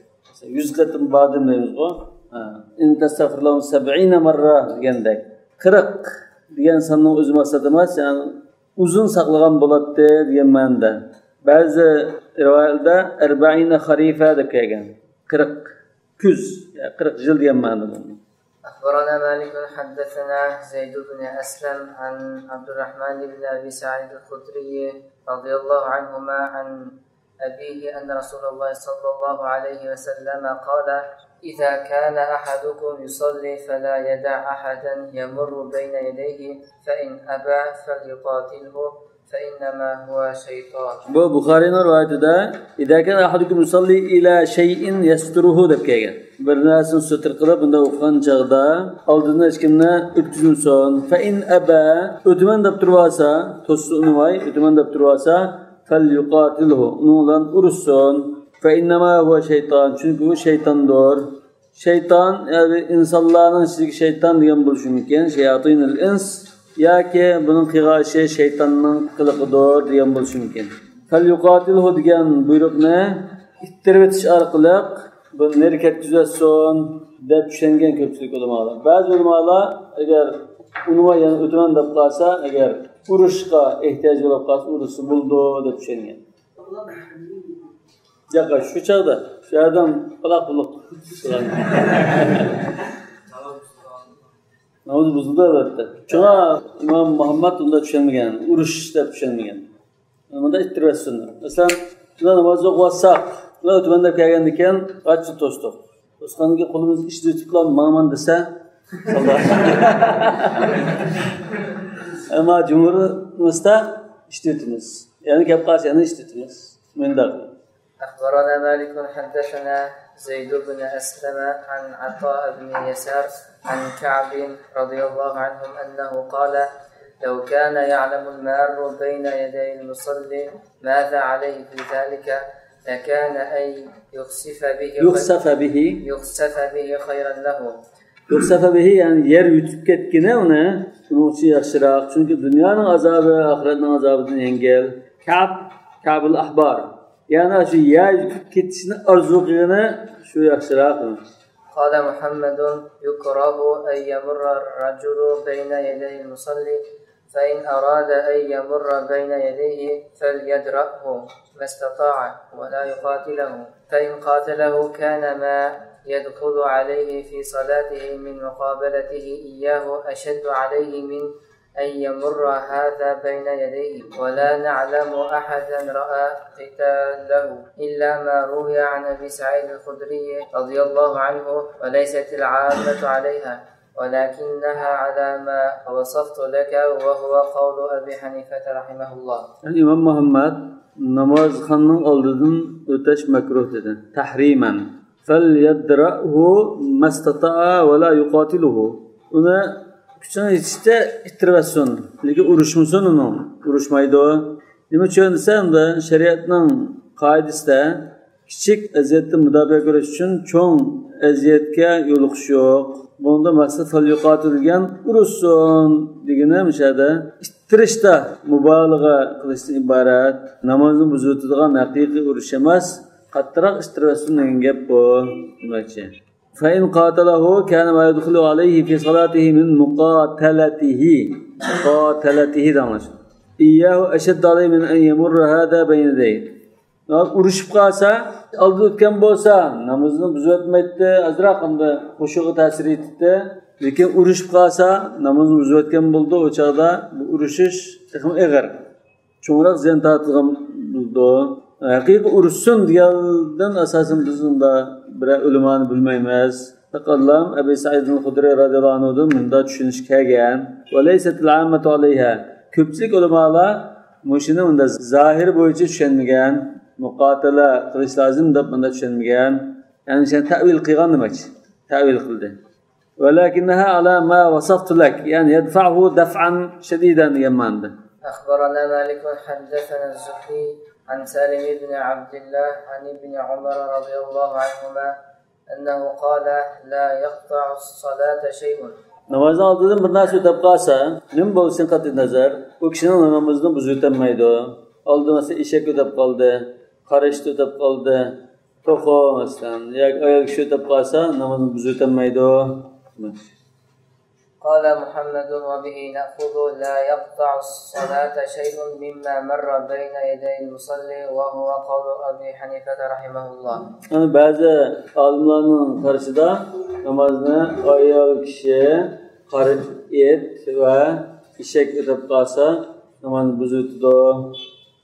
100 qatim badim deymiz-ku. in tastaghfirlahum 70 marra degandek 40 degan sonning o'zi maqsad emas, ya'ni uzun saqlagan bo'ladi degan ma'noda. Ba'zi rivoyatlarda 40 xarifa deb kelgan. 40 kuz, 40 yil degan ma'noda. أخبرنا مالك حدثنا زيد بن أسلم عن عبد الرحمن بن أبي سعيد الخدري رضي الله عنهما عن أبيه أن رسول الله صلى الله عليه وسلم قال إذا كان أحدكم يصلي فلا يدع أحدا يمر بين يديه فإن أبى فليقاتله فإنما هو شيطان. Bu Buxariyning rivoyatida إذا كان أحدكم يصلي إلى شيء يستره deb kelgan. Bir narsani sutur qilib bunda o'qigan chaqda oldindan hech kimni o'tkazilsin. Fa in aba o'tman deb tursa, to'sqinmay o'tman deb tursa, falyuqatilhu. Uni bilan urushsin. Fa innama huwa shayton. Chunki u shaytondir. Shayton, ya'ni insonlarning ichiga shayton degan bo'lishi mumkin. Shayatinul ins yoki buning qig'ashi shaytonning qiliqidir degan bo'lishi mumkin. Falyuqatilhu degan buyruqni ittirib o'tish orqali bu nerkat tuzatsin deb tushungan ko'pchilik ulamolar. Ba'zi ulamolar agar unva yana o'tman deb qolsa, agar urushga ehtiyoj bo'lib qolsa, urushi bo'ldi deb tushungan. Yaqa shu chaqda shu yerdan quloq-quloq namoz buzildi albatta. Shunga Imom Muhammad unda tushunmagan, urush deb tushunmagan. Bunda ittirib sunna. Masalan, namoz o'qib ular o'tmanda kelgan ekan, qancha to'sdiq. To'sqanga qo'limiz ishni tutib ma'man desa, ammo jumhurimizda ishtitimiz. Ya'ni gap qilsa, yana ishtitimiz. Menda. أخبرنا مالك حدثنا زيد بن أسلم عن عطاء بن يسار عن كعب رضي الله عنهم أنه قال لو كان يعلم المار بين يدي المصلي ماذا عليه في ذلك لكان أن يخسف به خيرا له. يخسف به yani yer yutib ketgina uni uchun yaxshiroq. Chunki dunyoning azobi oxiratning azobidan yengil. Ka'bul ahbar. Yani şu yer yutib ketishni orzu qilgani shu yaxshiroq. قال محمد يكره أن يمر الرجل بين يدي المصلي فإن أراد أن يمر بين يديه فليدرأه ما استطاع ولا يقاتله فإن قاتله كان ما يدخل عليه في صلاته من مقابلته إياه أشد عليه من أن يمر هذا بين يديه ولا نعلم أحدا رأى قتاله إلا ما روي عن أبي سعيد الخدري رضي الله عنه وليست العامة عليها ولكنها على ما وصفت لك وهو قول أبي حنيفة رحمه الله. İmam Muhammed namaz kılmanın oldidan o'tash makruh dedi. Tahriman. Falyadra'hu mastata'a ve la yuqatiluhu. Uni kuchini yetishda ittirvasin. Lekin urushmasin uni. Urushmaydi. Nima uchun desa, unda shariatning qoidasida kichik aziyatni mudofaa qilish uchun cho'ng aziyatga yo'liqish yo'q. Bunda maqsad falyuqatilgan urushsin degani mishada ittirishda mubolag'a qilishdan iborat. Namozni buzadigan haqiqiy urush emas, qattiqroq ittirvasin degan gap bu. Bungacha. فإن قاتله كان ما يدخل عليه في صلاته من مقاتلته دانش إياه أشد عليه من أن يمر هذا بين يديه. Urushib qolsa, oldi o'tgan bo'lsa, namozni buzatmaydi, azroqimda xushuqqa ta'sir etdi. Lekin urushib qolsa, namozni buzatgan bo'ldi, o chaqda bu urushish ig'ir. Cho'ngroq ziyon tortilgan bo'ldi. Haqiqiy urushsin degandan asosan biz unda bir o'limani bilmaymiz. Faqatlam Abu Sa'id al-Khudri radhiyallohu anhudan bunda tushunish kelgan. Va laysat al-ammatu alayha. Ko'pchilik ulamolar mushuni unda zohir bo'yicha tushunmagan. Muqatala qilish lozim deb bunda tushunmagan. Ya'ni sen ta'wil qilgan demakchi. Ta'wil qildi. Walakinnaha ala ma wasaftu lak. Yani yadfa'hu daf'an shadidan degan ma'noda. أخبرنا مالك حدثنا الزهري عن سالم بن عبد الله عن ابن عمر رضي الله عنهما أنه قال لا يقطع الصلاة شيء. Namoz oldidan bir narsa o'tib qolsa, nima bo'lsin qat'iy nazar, u kishining namozidan buzilmaydi. Oldin esa eshak o'tib qoldi, qarishda o'tib qoldi, to'qo masalan yoki ayol kishi o'tib qolsa namozni buzib o'tolmaydi. قال محمد وبه نأخذ لا يقطع الصلاة شيء مما مر بين يدي المصلي وهو قول أبي حنيفة رحمه الله. Yani bazı alimlerin karşıda namazını ayol kişi qarı et ve eşek ötüp qalsa namazını buzutdu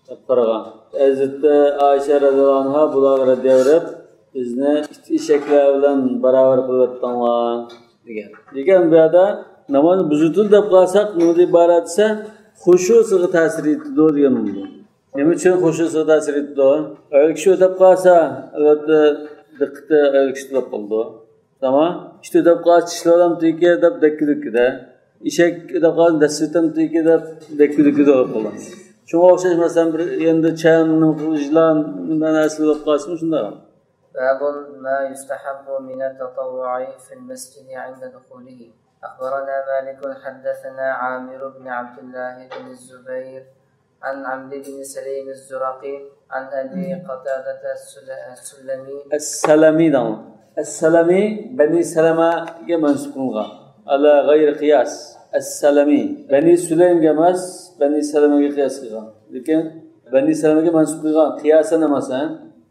deb qaragan. Hazreti Ayşe radhiyallohu anha bularga devrib bizni eşeklar bilan baravar qilib o'tganlar degan. Degan bu yerda namoz buzutul deb qalsak nima deb iboratsa xushusiga ta'sir etdi degan bu. Nima uchun xushusiga ta'sir etdi? Ayol kishi o'tib qalsa albatta diqqati ayol kishi bo'lib qoldi. Tamam. İşte deb qalsa ishlardan teki deb dakkilikda. Eshak deb qalsa dasitam teki deb dakkilikda bo'lib qoladi. Shunga o'xshash masalan bir endi chayonning qilishlan undan asli bo'lib qalsa shunda. باب ما يستحب من التطوع في المسجد عند دخوله. أخبرنا مالك حدثنا عامر بن عبد الله بن الزبير عن عمرو بن سليم الزرقي عن أبي قتادة السلمي السلمي بني سلمة منسوبها على غير قياس. السلمي بني سليم جماس بني سلمة قياس كذا لكن بني سلمة منسوبها قياسنا مثلا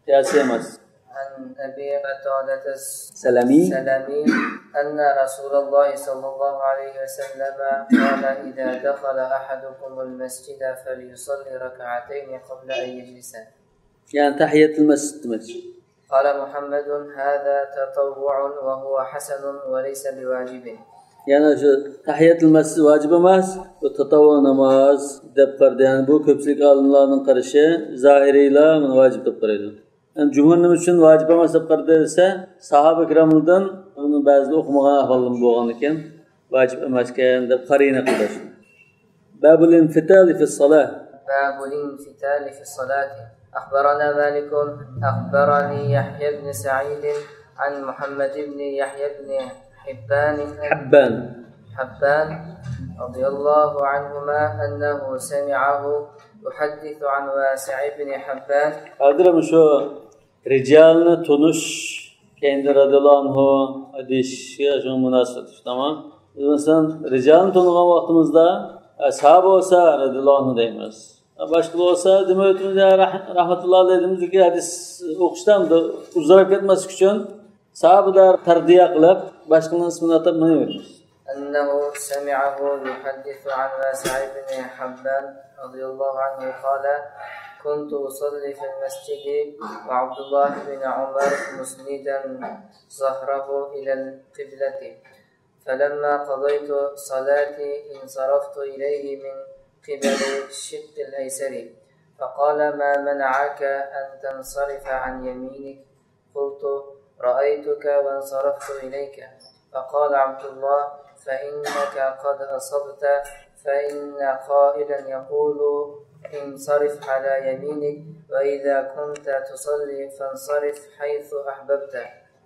قياسية مثلا. عن أبي قتادة السلمي أن رسول الله صلى الله عليه وسلم قال إذا دخل أحدكم المسجد فليصلي ركعتين قبل أن يجلس. يعني تحية المسجد. قال محمد هذا تطوع وهو حسن وليس بواجب. Yani şu tahiyatul masjid vacib emas, bu tatavvu namaz deb qardi. Yani bu ko'pchilik olimlarning qarashi zohiriylar buni vacib deb qaraydi. Yani cumhur nima uchun vacib emas deb qardi desa, sahoba ikramlardan uni ba'zida o'qimagan ahvolim bo'lgan ekan, vacib emas ekan deb qarina qildi. Babul infital fi as-salah. Babul infital fi as-salat. أخبرنا مالك أخبرني يحيى بن سعيد عن محمد بن يحيى بن حبان رضي الله عنهما أنه سمعه يحدث عن واسع بن حبان. هذا مشو رجالنا تونش kendi radıyallahu anhu hadis'e şu münasebet tamam. Mesela ricalını tanıgan vaktimizde ashab olsa radıyallahu anhu deymiz. Başka olsa demeyetimizde rahmetullah dediğimiz ki hadis okuştan da uzarıp ketmesi için sahabeler tardiye kılıp başkanın ismini atıp ne vermiş? أنه سمعه يحدث عن واسع بن حبان رضي الله عنه قال كنت أصلي في المسجد وعبد الله بن عمر مسندا ظهره إلى القبلة فلما قضيت صلاتي انصرفت إليه من قبل الشق الأيسر فقال ما منعك أن تنصرف عن يمينك قلت رأيتك وانصرفت إليك فقال عبد الله فإنك قد أصبت فإن قائلا يقول انصرف على يمينك وإذا كنت تصلي فانصرف حيث أحببت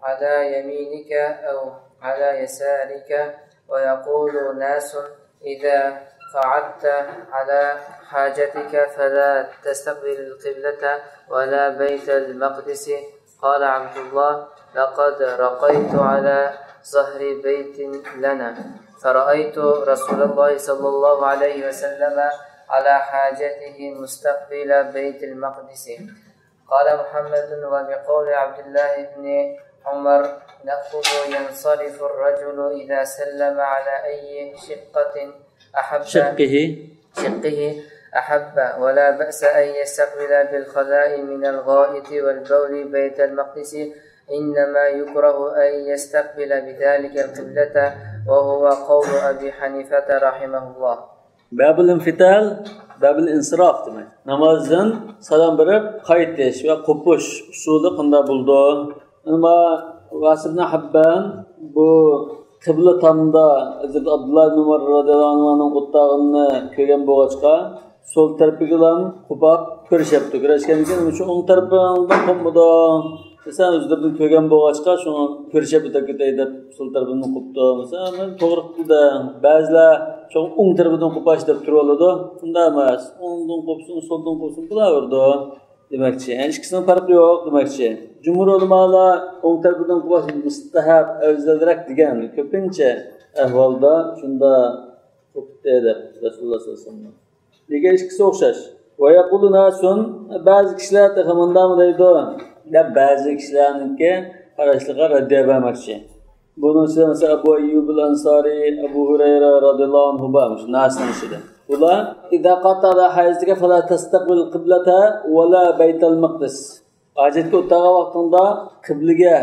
على يمينك أو على يسارك ويقول ناس إذا قعدت على حاجتك فلا تستقبل القبلة ولا بيت المقدس. قال عبد الله لقد رقيت على ظهر بيت لنا فرأيت رسول الله صلى الله عليه وسلم على حاجته مستقبل بيت المقدس. قال محمد وبقول عبد الله بن عمر نأخذ ينصرف الرجل إذا سلم على أي شقة شقه أحب ولا بأس أن يستقبل بالخلاء من الغائط والبول بيت المقدس إنما يكره أن يستقبل بذلك القبلة وهو قول أبي حنيفة رحمه الله. باب الانفتال باب الانصراف demek. Namazdan salam verip qaytish ve qo'pish usuli qanday bo'ldi? Nima Vasib ibn Habban bu qibla tomda Hazrat Abdullah ibn Umar radhiyallohu anhuning o'tog'ini ko'rgan bo'lg'achqa sol tarafiga ham qo'pab ko'rishyapti. Ko'rishgan ekan, shu o'ng tarafidan qo'pmadi. Mesela o'zlarining ko'rgan bo'lg'achqa shuni ko'rishib o'tay deb sol tarafidan qo'pdi. Mesela men to'g'ri qildi. Ba'zilar shu o'ng tarafidan qo'pash deb turib oladi. Unda emas. O'ngdan qo'psin, soldan qo'psin qilaverdi. demakchi. Yani ikkisining farqi yo'q demakchi. Jumhur ulamolar o'ng tarafdan qilish mustahab, afzalroq degan ko'pincha ahvolda shunda ko'pda Rasululloh sollallohu alayhi vasallam. Nega ikkisi o'xshash? Va yaqulu nasun ba'zi kishilar taxamandami deydi. Ya ba'zi kishilarningki qarashliga raddiya bermoqchi. Bunun ichida mesela Abu Ayyub al-Ansari, Abu Hurayra radhiyallohu anhu bo'lmuş nasning ichida. Ular idza qatala hayziga fala tastaqbil qiblata va la baytal maqdis. Hajatga o'tgan vaqtida qiblaga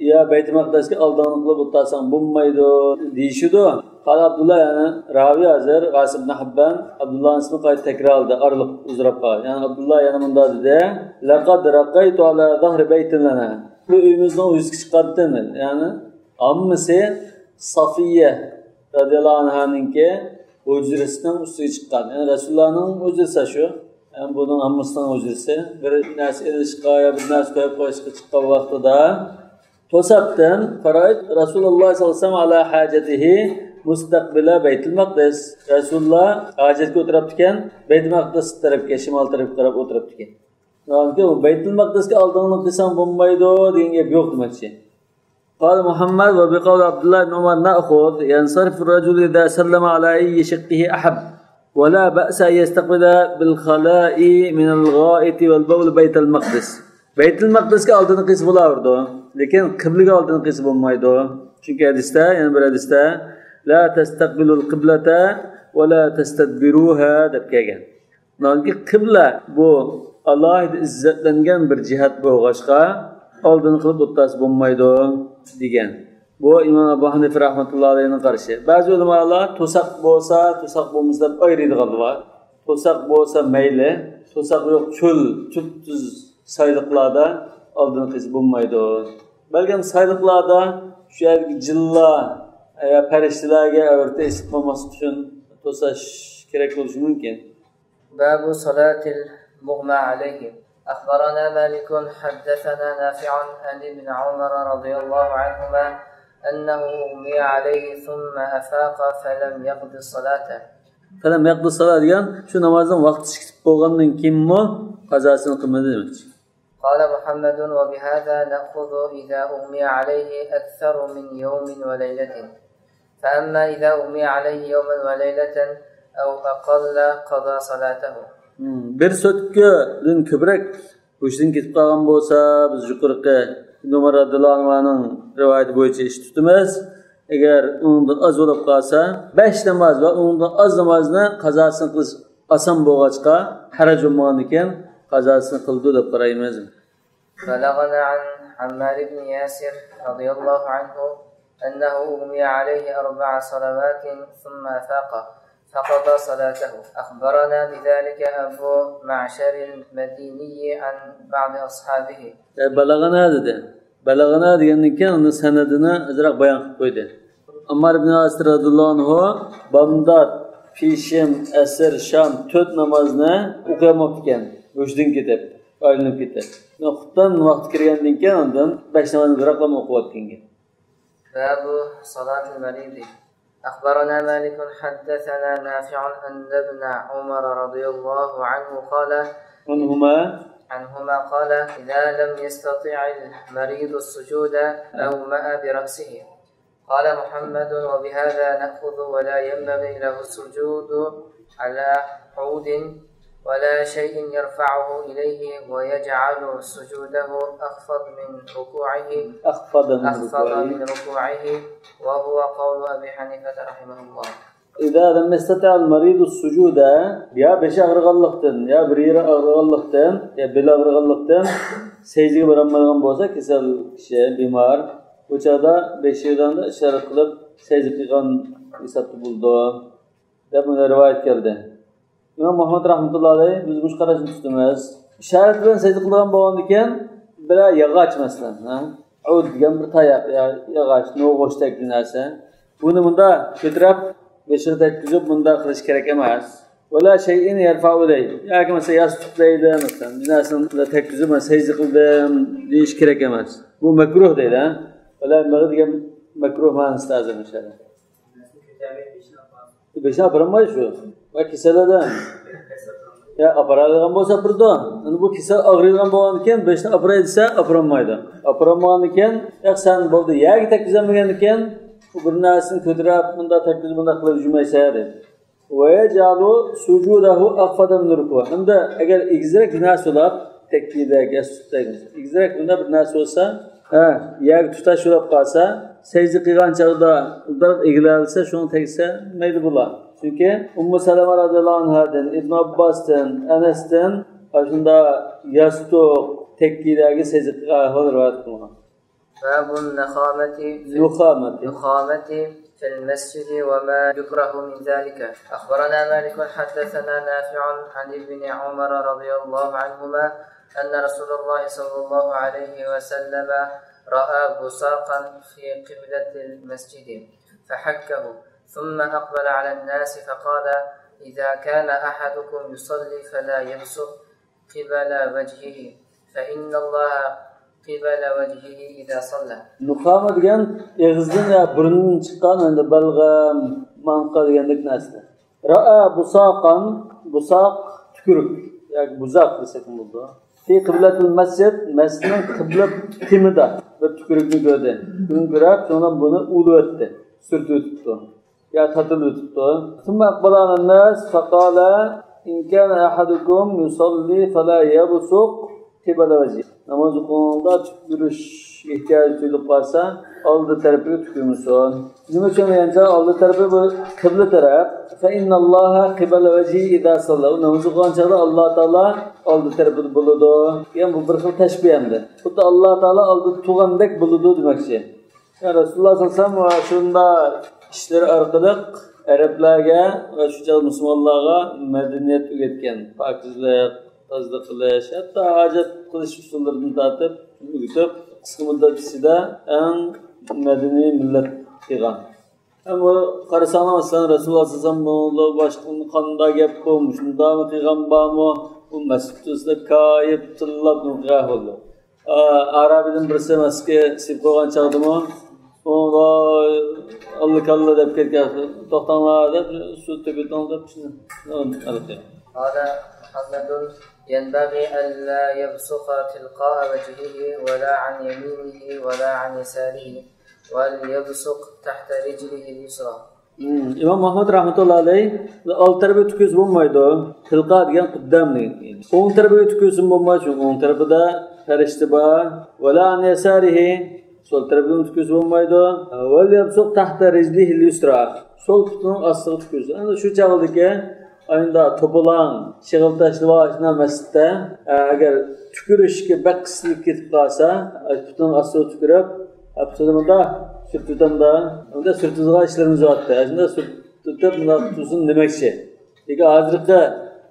ya Baytul Maqdisga oldinlik qilib o'tasan bo'lmaydi deyishdi. Qala Abdullah yani ravi hazır Qasim ibn Habban Abdullahning ismini qayta takrorladi arliq uzrab qoldi. Yani Abdullah yana bunda dedi: "Laqad raqaytu ala zahri baytin lana." Bu uyimizning o'ziga chiqardim. Yani ammasi Safiye radhiyallohu anhaninki hujrasidan ustiga chiqqan. Yani Rasulullahning hujrasi shu. Yani bunun ammasining hujrasi bir narsa ilishqa yo bir narsa qo'yib qo'yishga chiqqan vaqtida to'satdan farayt Rasululloh sollallohu alayhi vasallam ala hajatihi mustaqbila Baytul Maqdis. Rasululloh hajatga o'tiribdi ekan, Baytul Maqdis tarafga, shimol tarafga qarab o'tiribdi ekan. Yani Baytul Maqdisga oldinlik qilsam bo'lmaydi degan gap yo'q demoqchi. قال محمد وبقول عبد الله بن عمر نأخذ ينصرف الرجل إذا سلم على أي شقه أحب ولا بأس أن يستقبل بالخلاء من الغائط والبول بيت المقدس. بيت المقدس كألدن قيس بلاورده لكن قبل كألدن قيس بمايده. çünkü hadiste yani bir hadiste لا تستقبل القبلة ولا تستدبروها deb kelgan. Nonki qibla bu Alloh izzatlangan bir jihat bo'lg'ashqa oldin qilib o'tasi bo'lmaydi degan. Bu İmam Abu Hanife rahmetullohi alayhining qarashi. Ba'zi ulamolar to'saq bo'lsa, to'saq bo'lmasa deb ayiradiganlar. To'saq bo'lsa mayli, to'saq yo'q cho'l, tuz sayliqlarda oldin qilib bo'lmaydi. Balkim sayliqlarda shu yerga jilla ya farishtalarga o'rta isitmamaslik uchun to'sash kerak bo'lishi mumkin. Babu salatil mughma alayhi. أخبرنا مالك حدثنا نافع عن ابن عمر رضي الله عنهما أنه أغمي عليه ثم أفاق فلم يقضي الصلاة. فلم يقضي الصلاة يعني شو نمازن وقت شكت بوغنن كيمو قضاسını qilmadi demek. قال محمد وبهذا نأخذ إذا أغمي عليه أكثر من يوم وليلة. فأما إذا أغمي عليه يوما وليلة أو أقل قضى صلاته. Bir sötküden köbrek hoşdan ketib qolgan bo'lsa, biz yuqorqi Umar radhiyallohu anhuning rivoyati bo'yicha ish tutamiz. Agar undan az bo'lib qolsa, 5 namoz va undan az namozni qazosini qilish oson bo'lg'achqa, haraj bo'lmagan ekan, qazosini qildi deb qaraymiz. بلغنا عن عمار بن ياسر رضي الله عنه أنه أغمي عليه 4 صلوات ثم أفاق فقضى صلاته. أخبرنا بذلك أبو معشر المديني عن بعض أصحابه. بلغنا dedi. Balagana degandan uni sanadini azroq bayon qilib qo'ydi. Ammar ibn Yasir radhiyallohu anhu Bag'dod, Peshim, Asr, Sham 4 namozni o'qiyamoqdi ekan. O'shdan ketib, aylanib ketdi. Xutdan vaqt kirgandan keyin undan 5 namozni biroqlam o'qiyotgan. Babu salatul marid. أخبرنا مالك حدثنا نافع أن ابن عمر رضي الله عنه قال عنهما قال إذا لم يستطع المريض السجود أومأ برأسه. قال محمد وبهذا نأخذ ولا ينبغي له السجود على عود ولا شيء يرفعه إليه ويجعل سجوده أخفض من ركوعه وهو قول أبي حنيفة رحمه الله. إذا لم يستطع المريض السجود يا بشي أغرغلقتن يا بريرة أغرغلقتن يا بلا أغرغلقتن secdege baranmagan bo'lsa kasal kishi bemor o'chada 5 yildan ishorat qilib secde qilgan hisobda bo'ldi deb rivoyat keldi. İmam Muhammed rahmetullohi alayhi biz bu qarashni tutamiz. Ishorat bilan secde qilgan bo'lgan ekan, bir yog'och masalan, ud degan bir tayoq, yog'och, no'g'oshdek bir narsa. Buni bunda ko'tarib, beshirda tushib bunda qilish kerak emas. Wala shay'in yarfa'u ilayhi. Yoki mesela yastıqlaydi mesela. Binasini tekizib men secde qildim deyish kerak emas. Bu makruh deydi, ha. Wala nima degan makruh ma'nosida azim inshaalloh. Beşa bırakmayız şu. Bak kiseleden. Ya aparadigan bo'lsa birdo. Endi bu kasal og'riydigan bo'lgan ekan, beshni aparay desa, aparolmaydi. Aparolmagan ekan, sen bo'ldi, yagi takkizamagan ekan, bu bir narsani ko'tarib, bunda takkiz bunda qilib yurmaysa dedi. Va yajalu sujudahu aqfada min ruku'. Endi agar egizrak narsa bo'lib, takkidagi, asutdagi, egizrak bunda bir narsa bo'lsa, yagi tutash bo'lib qolsa, secde qilgan chog'da ularga egilalsa, shuni tegsa mayli bo'ladi. Çünkü Ummu Salama radıyallahu anhadan, İbn Abbas'tan, Enes'ten aslında yastık tekkidagi secde ahval rivayet kılıngan. Babun nukhamati fil mescidi ve ma yukrahu min zalika. Akhbarana Malikun haddathana Nafi'un an ibn Umar radıyallahu anhuma enne Resulullah sallallahu aleyhi ve sellem ra'a busaqan fi qiblatil mescidi fahakkahu. ثم أقبل على الناس فقال إذا كان أحدكم يصلي فلا يبصق قبل وجهه فإن الله قبل وجهه إذا صلى. Nukhama degan eg'izdan ya burundan chiqqan endi balg'am, manqa degandek narsa. Ra'a busaqan, busaq tukuruk yoki buzaq desak bo'ladi. Fi qiblatul masjid, masjidning qibla timida bir tukurukni ko'rdi. Buni ko'rib, sonra buni ulib o'tdi, surtib o'tdi. Ya tatlı tuttu. ثم أقبل على الناس فقال إن كان أحدكم يصلي فلا يبصق قبل وجهه. Namaz kılında tükürüş ihtiyacı duyulup varsa aldığı tarafı tükürmüşsün. Bizim için önce aldığı tarafı bu kıble taraf. فإن الله قبل وجهه إذا صلى. Namaz kılınca Allah Teala aldığı tarafı buludu. Yani bu bir xil teşbihemdi. Bu da Allah Teala aldığı tuğandek buludu demekçi. Ya Resulullah sallallahu aleyhi ve sellem kişiler arkalık Araplarga ve şu çağ Müslümanlarga medeniyet üretken, pakizlik, tazlık kılış, hatta hacet kılış usullarını dağıtıp, üretip, kısa müddet içinde en medeni millet kılgan. Ama karısana mesela Resulullah sallallahu aleyhi ve sellem kanında gep olmuş, bunda mı kılgan bağımı, bu mesutuzda kayıp, tıllat mıkıya oldu. Arabinin birisi meske sip koygan çağdı mı, Allah deb ketgan to'xtanglar deb shu tepetdan deb هذا محمد ينبغي ألا يبصق تلقاء وجهه ولا عن يمينه ولا عن يساره وليبصق تحت رجله اليسرى. İmam Muhammed rahmetullahi aleyh alt tarafı tüküz bulmaydı. Tilqa degan quddam degan. O'ng tarafı tüküzün bulmaydi. O'ng tarafida farishta bor. Wala an yasarihi sol tarafdan tüküz bulmaydı. Vel yapsuq tahta rijlihi al-yusra. Sol putunun astığı tüküz. Yani şu çağıldaki ayında topulan, şığıltaşlı başına mescitte eğer tükürüşki bakısılık ketip kalsa putunun astığı tükürüp hapsızımında sürtüdümde onda sürtüzüge işlerimiz vardı. Aslında sürtüdüp tuzun demekçi. Peki hazırki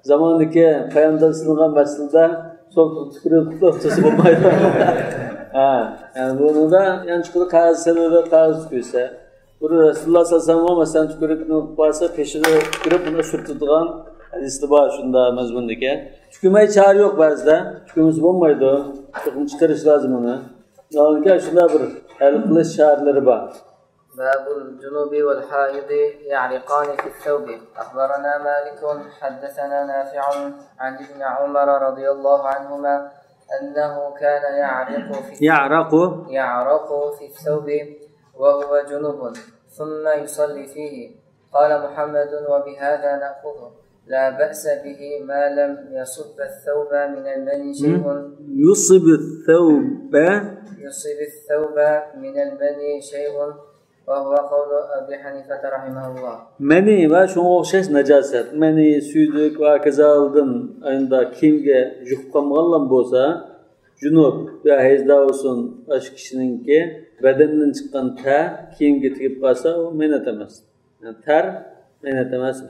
zamandaki peygamber sınıgan mescidde sol tükürüp tuzu bulmaydı. Yani bunu da yani çukurda kağıt senede kağıt tükürse, bunu Resulullah sallallahu aleyhi ve sellem tükürükünü varsa peşine tükürüp buna sürtüdüğün hadisi var şunda mezmundaki. Tükürmeye çare yok bazıda. Tükürmesi bulmaydı. Tükürüm çıkarış lazım onu. Yani şunda bir el kılıç şartları var. باب الجنوب والحائض يعرقان في الثوب. أخبرنا مالك حدثنا نافع عن ابن عمر رضي الله عنهما أنه كان يعرق في الثوب وهو جنوب ثم يصلي فيه. قال محمد وبهذا نأخذ لا بأس به ما لم يصب الثوب من المني شيء. يصب الثوب من المني شيء وهو قول أبي حنيفة رحمه الله. Meni ve şuna okşaş necaset. Meni, süydük ve kazaldın ayında kimge juhkamgallan bolsa, junub ve hezda olsun baş kişininki bedeninden çıkan ter kimge tikip kalsa o men etemez. Yani ter men etemez.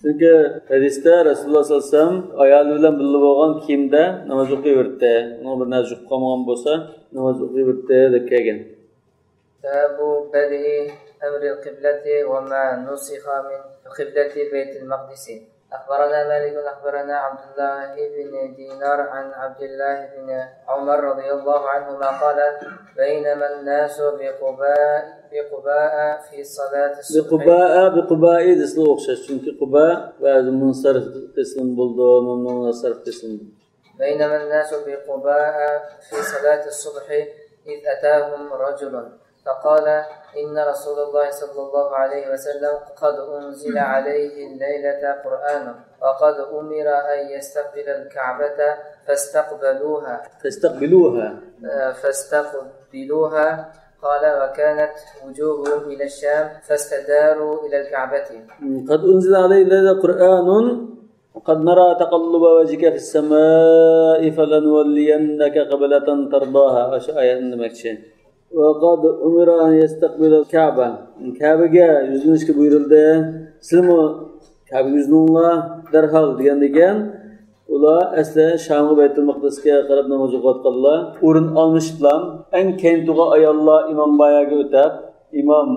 Çünkü hadiste Resulullah sallallahu aleyhi ve sellem ayağlı bilen birlikte olan kimde namaz okuyuverdi. Ona bir nazı juhkamgan bolsa namaz okuyuverdi de kelgen. باب بدء أمر القبلة وما نسخ من قبلة بيت المقدس. أخبرنا مالك أخبرنا عبد الله بن دينار عن عبد الله بن عمر رضي الله عنهما قال بينما الناس بقباء في صلاة الصبح بقباء دسلو أخشش çünkü قباء بعض منصرف قسم بلدو ممنون صرف قسم بينما الناس بقباء في صلاة الصبح إذ أتاهم رجل فقال إن رسول الله صلى الله عليه وسلم قد أنزل عليه الليلة قرآن وقد أمر أن يستقبل الكعبة فاستقبلوها قال وكانت وجوههم إلى الشام فاستداروا إلى الكعبة قد أنزل عليه الليلة قرآن وقد نرى تقلب وجهك في السماء فلنولينك قبلة ترضاها آية المكشة وقد أمر أن يستقبل الكعبة كعبة yüzünüzki buyuruldu sizmi Kabe yüzününla derhal degandeken ular asli Şam'ı Baytul Maqdisga qarab namoz o'qiyotganlar o'rin olmishlar eng keyin turgan ayollar imom bayaga o'tab imom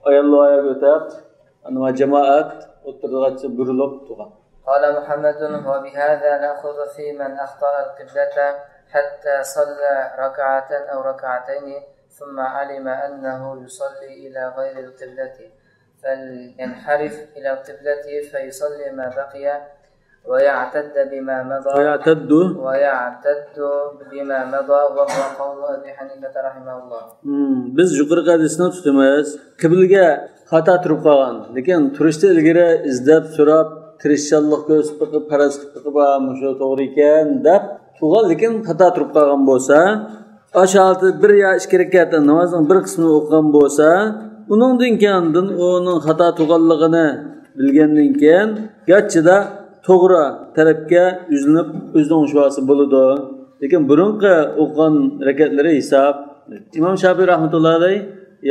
ayollar ayaga o'tab ana jamoat o'tirg'acha burilib turgan قال محمد وبهذا نأخذ في من أخطأ القبلة حتى صلى ركعة أو ركعتين ثم علم أنه يصلي إلى غير القبلة فلينحرف إلى القبلة فيصلي ما بقي ويعتد بما مضى وهو قول أبي حنيفة رحمه الله. Biz yuqorqi hadisni tutamiz. Qiblaga xato turib qolgan, lekin turishda ilgari izlab so'rab tirishchanlik ko'rsatib faraz qilib mushu to'g'ri ekan deb turgan, lekin xato turib qolgan bo'lsa, aşağıda bir ya ikki rakat namozning bir qismini o'qigan bo'lsa, uningdan keyin uning xato turganligini bilgandan keyin garchida to'g'ri tarafga yuzlanib o'zining shuvasi bo'ladi. Lekin burunqi o'qigan rakatlari hisob. Imom Shafiy rahmatullohi alayhi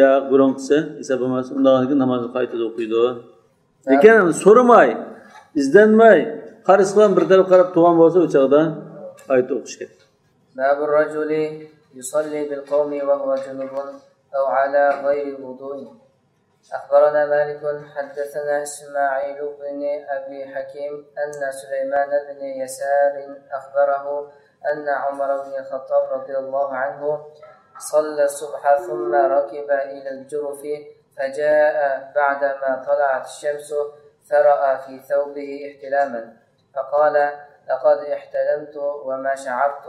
ya burunqisi hisob emas, undan namozni qaytada o'qiydi. Lekin so'ramay, izlanmay, qarasdan bir taraf qarab turgan bo'lsa, o chaqda qayta o'qish kerak. Babur rajuli يصلي بالقوم وهو جنوب أو على غير وضوء. أخبرنا مالك حدثنا إسماعيل بن أبي حكيم أن سليمان بن يسار أخبره أن عمر بن الخطاب رضي الله عنه صلى الصبح ثم ركب إلى الجرف فجاء بعدما طلعت الشمس فرأى في ثوبه احتلاما فقال لقد احتلمت وما شعرت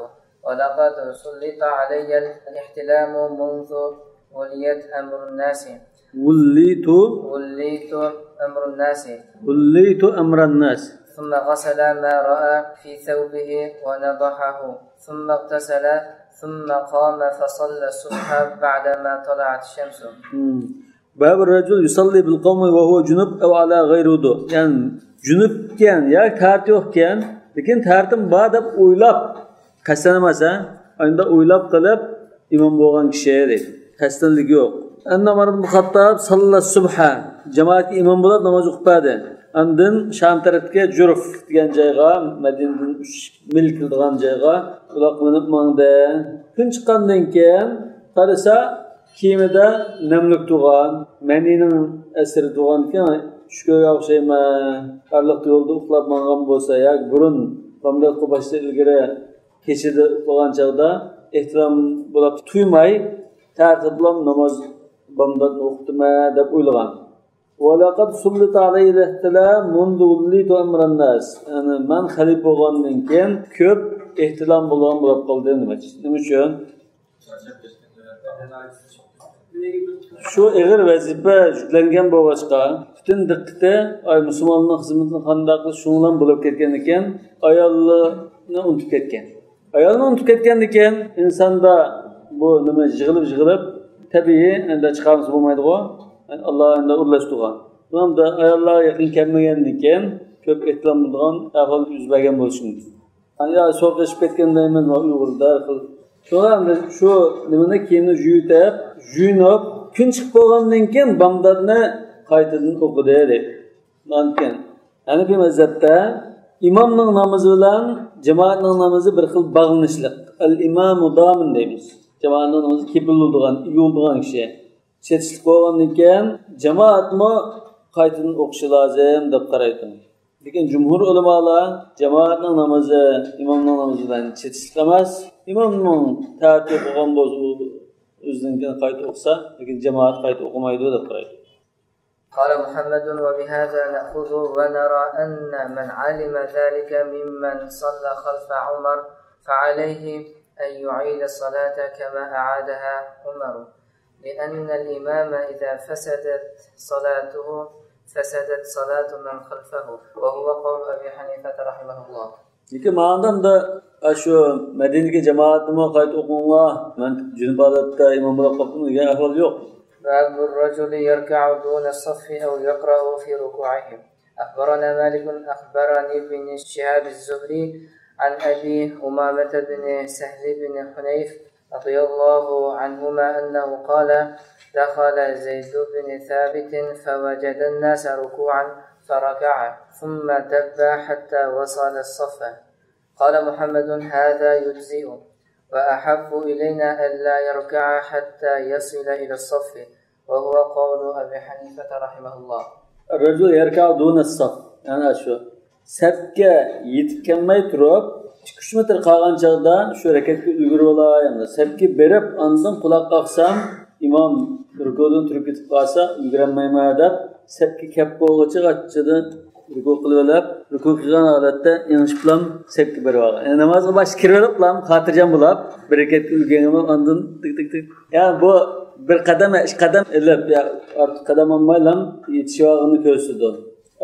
ولقد سلط علي الاحتلام منذ وليت أمر الناس وليت أمر الناس ثم غسل ما رأى في ثوبه ونضحه ثم اغتسل ثم قام فصلى الصبح بعدما طلعت الشمس. باب الرجل يصلي بالقوم وهو جنب أو على غير وضوء. يعني جنب كان يا تارتيح كان لكن تارتم بعد أولاب Kastanamasa, ayında uylab qilib imom bo'lgan kishi deydi. Kastanligi yo'q. Anna Umar ibn Xattob sallat subha, jamoatga imom bo'lib namoz o'qitadi. Andin Sham tarafga Jurf degan joyga, Madinadan 3 mil qilgan joyga uloq minib mangdi. Kun chiqqandan keyin qarasa kiyimida namlik turgan, manining asiri turgan ekan, shuga o'xshayma. Qarliq yo'lda uxlab mangan bo'lsa, yoki burun bomdod qo'bashda ilgari kechida uxlagan chog'da ehtirom bo'lib tuymay tartib bilan namoz bomdodni o'qitma deb o'ylagan. Valaqad sullita alayhi ihtilam mundu ullitu amran nas. Yani men xalif bo'lgandan keyin ko'p ehtilom bo'lgan bo'lib qoldi nima uchun? Shu ig'ir vazifa yuklangan bo'lg'achqa butun diqqati ay musulmonning xizmatini qanday qilish shundan bo'lib ketgan ekan, ayolni unutib ketgan. Ayolni unutib ketgandan keyin insonda bu nima yig'ilib tabiiy endi chiqarimiz bo'lmaydi-ku. Alloh endi urlashtirgan. Bunda ayollar yaqin kelmagandan keyin ko'p ehtilom bo'lgan ahvol yuz bergan bo'lishi mumkin. Ya so'qishib ketgandayman va uyg'urda qil. Shunda shu nimani kiyimni yuyinib, kun chiqib bo'lgandan keyin bomdodni qaytadan o'qidi deb. Mumkin. Hanafi mazhabda imomning namozi bilan jamoatning namozi bir xil bog'lanishliq. Al-imamu domin deymiz. Jamoatning namozi kepiladigan, uyuldigan kishi. Chetishlik bo'lgandan keyin jamoatmi qaytadan o'qishi lozim deb qaraydi. Lekin jumhur ulamolar jamoatning namozi imomning namozidan chetishlik emas. Imomning tartib qilgan bo'lsa o'zidan qayta o'qisa, lekin jamoat qayta o'qimaydi deb qaraydi. قال محمد وبهذا نأخذ ونرى أن من علم ذلك ممن صلى خلف عمر فعليه أن يعيد الصلاة كما أعادها عمر لأن الإمام إذا فسدت صلاته فسدت صلاة من خلفه وهو قول أبي حنيفة رحمه الله. Lekin ma'nodam da shu Madinaga jamoatni qayta o'qinglar. Men junub holatda imom bo'lib qoldim degan ahvol yo'q. باب الرجل يركع دون الصف أو يقرأ في ركوعه. أخبرنا مالك أخبرني بن شهاب الزهري عن أبي أمامة بن سهل بن حنيف رضي الله عنهما أنه قال دخل زيد بن ثابت فوجد الناس ركوعا فركع ثم دب حتى وصل الصف. قال محمد هذا يجزئ وأحب إلينا ألا يركع حتى يصل إلى الصف وهو قول أبي حنيفة رحمه الله. الرجل يركع دون الصف يعني شو سبكة يتكمل تروب 2 metr qolgan chog'da shu harakatga ulgurib olayapman. Sabki berib, ondan quloq qoqsam, imom rukudan turib ketib qolsa, ulgurmayman deb sabki kap bo'lg'icha g'achchidan ruku qilib olib, ruku qilgan holatda ingish bilan sabki berib olgan. Yani namozga bosh kirib olib, xotirjam bo'lib, bir harakatga ulgurganman, ondan tik. Yani bu bir qadam, 2 qadam ilib, ya ortiq qadam olmaylam, yetishog'ini ko'rsatdi.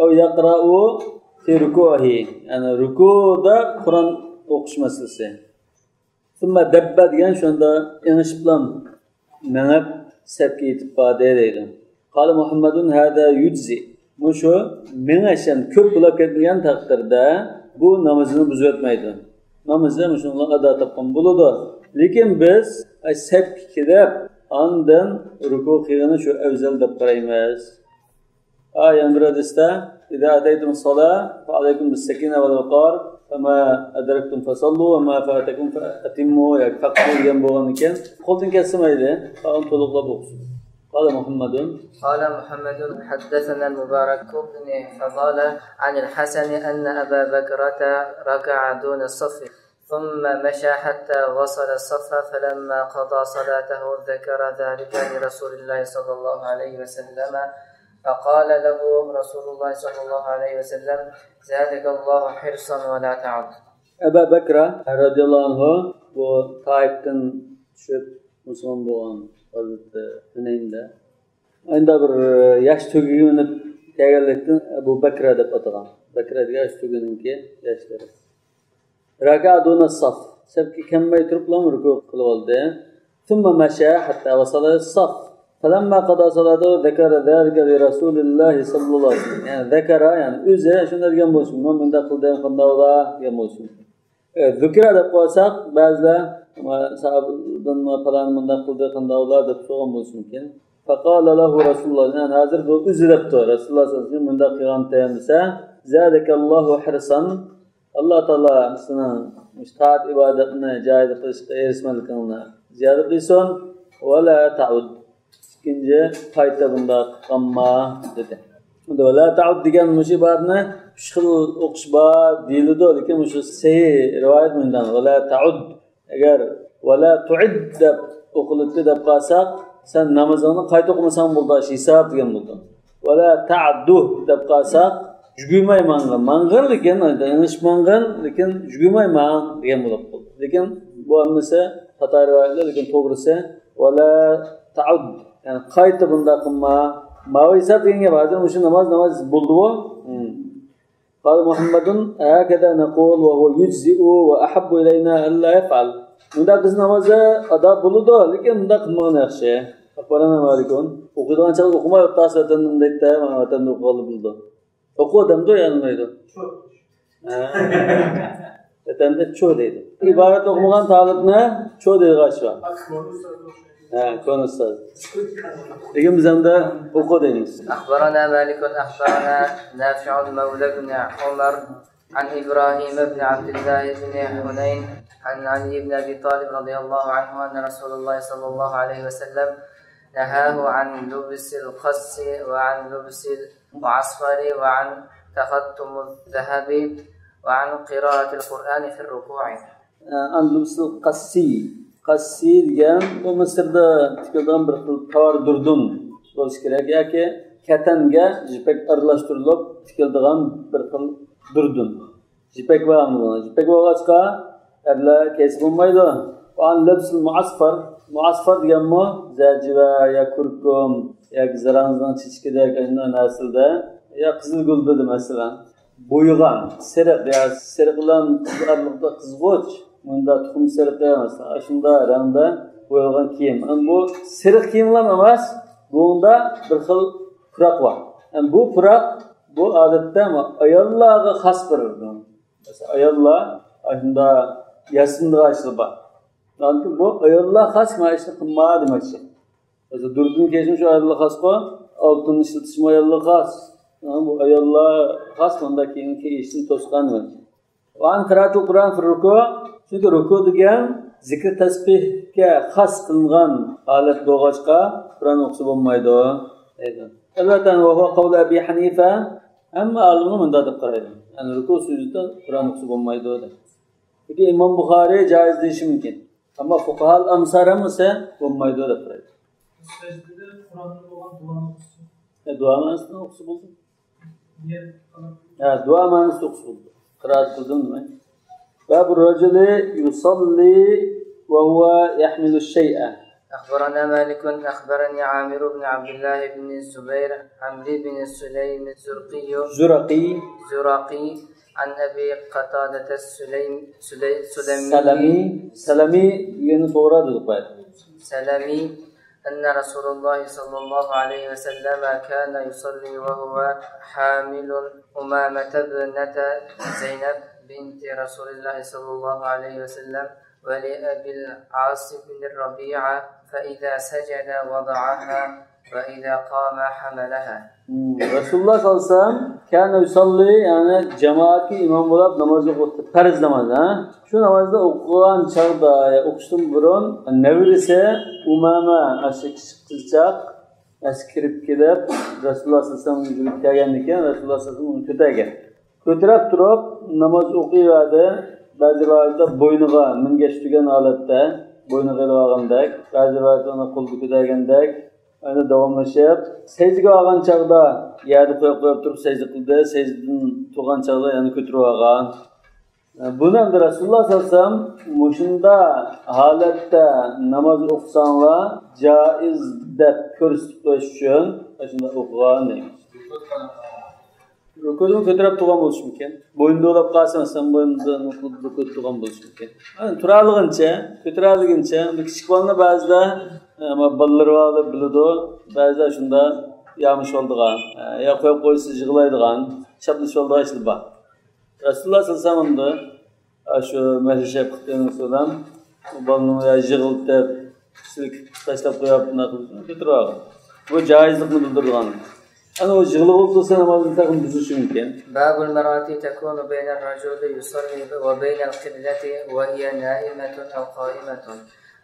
Aw yaqra'u fi rukuhi. Yani rukuda Qur'on o'qish masalasi. Thumma dabba degan shunda ingish bilan menab sabga yetib bordi deydi. Qala Muhammadun hada yujzi. Bu shu mengashan ko'p bo'lib ketgan taqdirda bu namozini buzatmaydi. Namozda shunga ado topgan bo'ladi. Lekin biz sabga kelib ondan ruku qilgani shu afzal deb qaraymiz. Ayam biradista إذا أتيتم الصلاة فعليكم بالسكينة والوقار فما أدركتم فصلوا وما فاتكم فأتموا يعني فقطوا ينبغون كان قلت إن كان سمعيده فأنت لغضب قال محمد حدثنا المبارك بن فضالة عن الحسن أن أبا بكرة ركع دون الصف ثم مشى حتى وصل الصف فلما قضى صلاته ذكر ذلك لرسول الله صلى الله عليه وسلم فقال له رسول الله صلى الله عليه وسلم زادك الله حرصا ولا تعد. أبا بكر رضي الله عنه وطائفتن شب مسلم بوان Hazret Hüneyin'de aynda bir yaş tügüyünü tegellikten Ebu Bekir'e dep atagan. Bekir'e yaş tügüyününki yaşları. Raka duna saf. Sebki kemmey turup lan ruku kılıp oldu. Thumma meşe hatta vasala saf. فلما قضى صلاته ذكر ذلك لرسول الله صلى الله عليه وسلم. Yani zekara yani üze şunlar diyen bolsun. Mümin de kıldığım kandavla diyen bolsun. Evet, zikra dep koysak bazılar sahabadan falan mında kıldığı kandavla dep soğan bolsun ki. فقال له رسول الله yani hazır bu üze depti. Resulullah sallallahu aleyhi ve sellem mında kılan teyemmüse زادك الله حرصا Allah Teala sana müstahat ibadetine caiz kılışta erismelikine ziyaret etsin ve la ta'ud. İkinci fayda bunda qamma dedi. Dola ta'ud degan mushi barni shil o'qish bar deyiladi, lekin shu sahih rivoyat bundan wala ta'ud agar wala tu'id deb o'qilibdi deb qolsak sen namozingni qayta o'qimasang bo'ldi hisob degan bo'ldi. Wala ta'du deb qolsak juguymayman mang'ir lekin yanglish mang'ir lekin juguymayman degan bo'lib qoldi. Lekin bu hammasi xato rivoyatlar, lekin to'g'risi wala ta'ud yani qayta bunda qilma ma'visat deganga ba'zi o'sha namoz bo'ldi-ku. Qala Muhammadun hakada naqul wa huwa yujzi'u wa ahabbu ilayna an la yaf'al. Bunda biz namozda ado bo'ladi, lekin bunda qilmagan yaxshi. Aqbarana malikun o'qigan chaq o'qimay o'tasidan undayda vatan o'qilib bo'ldi. O'qodimda yanmaydi. Vatanda cho deydi. Iborat o'qimagan talibni cho deydi g'ashva. konustaz. Lekin biz hamda o'qi deymiz. أخبرنا مالك أخبرنا نافع مولى بن عمر عن إبراهيم بن عبد الله بن حنين عن علي بن أبي طالب رضي الله عنه أن رسول الله صلى الله عليه وسلم نهاه عن لبس القص وعن لبس المعصفر وعن تختم الذهب وعن قراءة القرآن في الركوع. Andalus'ta qassi degan bu Misrda tikilgan bir xil tovar durdun bo'lishi kerak yoki katanga jipak aralashtirilib tikiladigan bir xil durdun. Jipak bo'lg'achqa erlar kesib bo'lmaydi. Andalus'ul muasfar deganmi zajiva ya kurkum yoki zaranzdan chichkidek naslda ya qizilgul dedi masalan. Bo'ygan, seriq bilan qizarliqda qizg'och bunda tuxum seriqi emas. Shunda rangda bo'yalgan kiyim. Bu seriq kiyimlar emas. Bunda bir xil puroq bor. Bu puroq bu odatda ayollarga xos bo'ladi. Masalan, ayollar shunda yasinda ochilib. Chunki bu ayollar xos ma'ishni qilma demakchi. Masalan, durdun keyin shu ayollar xosqa oltin ishlatish ayollar xos. Bu ayollar xos bunda keyingi ishni to'sgan. Va qiraatul Qur'on fi ruku'. Çünkü ruku degan zikr tasbihga xos qilingan holat bo'lg'achqa Qur'on o'qisa bo'lmaydi deydi. Albatta va huwa qawlu Abi Hanifa, amma olimlar bunda deb qaraydi. Ya'ni ruku sujudda Qur'on o'qisa bo'lmaydi dedi. Peki İmam Buxoriy joiz deyishi mumkin. Amma fuqaha al-amsar esa bo'lmaydi deb qaraydi. Secdede Qur'onda bo'lgan duoni o'qisa. Duo ma'nosini o'qisa bo'ldi. Duo ma'nosini o'qisa bo'ldi. Qiraat qildim nima? باب الرجل يصلي وهو يحمل الشيء. أخبرنا مالك أخبرني عامر بن عبد الله بن الزبير عمرو بن سليم الزرقي عن أبي قتادة سلمي أن رسول الله صلى الله عليه وسلم كان يصلي وهو حامل أمامة ابنة زينب بنت رسول الله صلى الله عليه وسلم ولأبي العاص بن الربيعة فإذا سجد وضعها وإذا قام حملها. Resulullah sallallahu aleyhi ve sellem كان يصلي yani cemaati imam olup namaz okudu. Farz namaz ha. Şu namazda okulan çağda okuştum burun nevrisi Umama aşık kızcak kirib kelib Resulullah sallallahu aleyhi ve sellem yurib kelgandikan Resulullah sallallahu aleyhi ve sellem uni ko'targan. Ko'tarib turib namoz o'qiyverdi. Ba'zi rivoyatda bo'yniga mingashtirgan holatda, bo'yniga ilib olgandek, ba'zi rivoyatda uni qo'lga ko'targandek, ana davomlashib, sajdaga olgan chaqda yerda qo'yib turib sajda qildi. Sajdadan turgan chaqda yana ko'tarib olgan. Buni ham Rasululloh sallallohu alayhi vasallam mushunda holatda namoz o'qisanglar joiz deb ko'rsatib qo'yish uchun shunda o'qigan deymiz. Rukudan ko'tarib turgan bo'lishi mumkin. Bo'yinda olib qolsa, bo'yinda rukud turgan bo'lishi mumkin. Turaligincha, ko'taraligincha, kichik bolalar ba'zida ballar olib biladi, ba'zida shunda yamish oldigan, yo qo'yib qo'ysa yig'laydigan, shaplish oldigan ishlar bor. Rasululloh sallallohu alayhi vasallam shu mashhab qilgan so'zdan balni yig'ilib silkib tashlab qo'yib ko'taradi. Bu joizlikni bildirgan. أنا وجهله وصلنا ما بنتكلم بزوجين كان. باب المرأة تكون بين الرجل يصلي وبين القبلة وهي نائمة أو قائمة.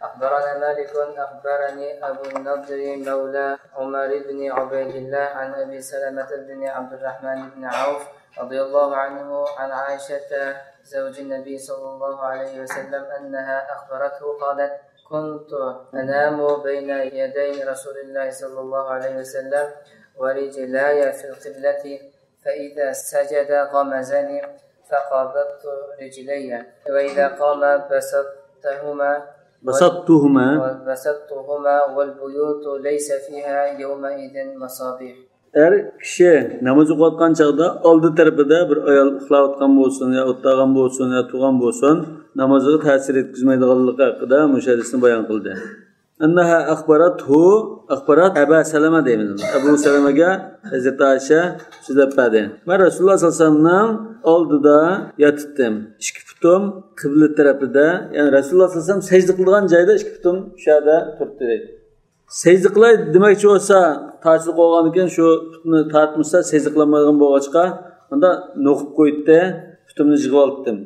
أخبرنا مالك أخبرني أبو النضر مولى عمر بن عبيد الله عن أبي سلمة بن عبد الرحمن بن عوف رضي الله عنه عن عائشة زوج النبي صلى الله عليه وسلم أنها أخبرته قالت كنت أنام بين يدي رسول الله صلى الله عليه وسلم ورجلاي في القبلة فإذا سجد غمزني فقبضت رجلي وإذا قام بسطتهما والبيوت ليس فيها يومئذ مصابيح. kishi namoz o'qiyotgan chog'da oldi tarafida bir ayol uxlayotgan bo'lsin yo o'tirgan bo'lsin yo turgan bo'lsin namoziga ta'sir etkazmaydiganligi haqida mushahadisni bayon qildi. Annaha akhbarat Abu Salama deymiz. Abu Salamaga Hazreti Aisha so'zlab berdi. Men Rasululloh sallallohu alayhi vasallam oldida yotibdim. Ikki putim qibla tarafida, ya'ni Rasululloh sallallohu alayhi vasallam sajda qilgan joyda ikki putim shu yerda turibdi deydi. Sajda qilay demoqchi bo'lsa, ta'sir qolgan ekan shu putni tortmasa sajda qilmagan bo'lg'achqa, unda no'qib qo'ydi, putimni yig'ib oldim.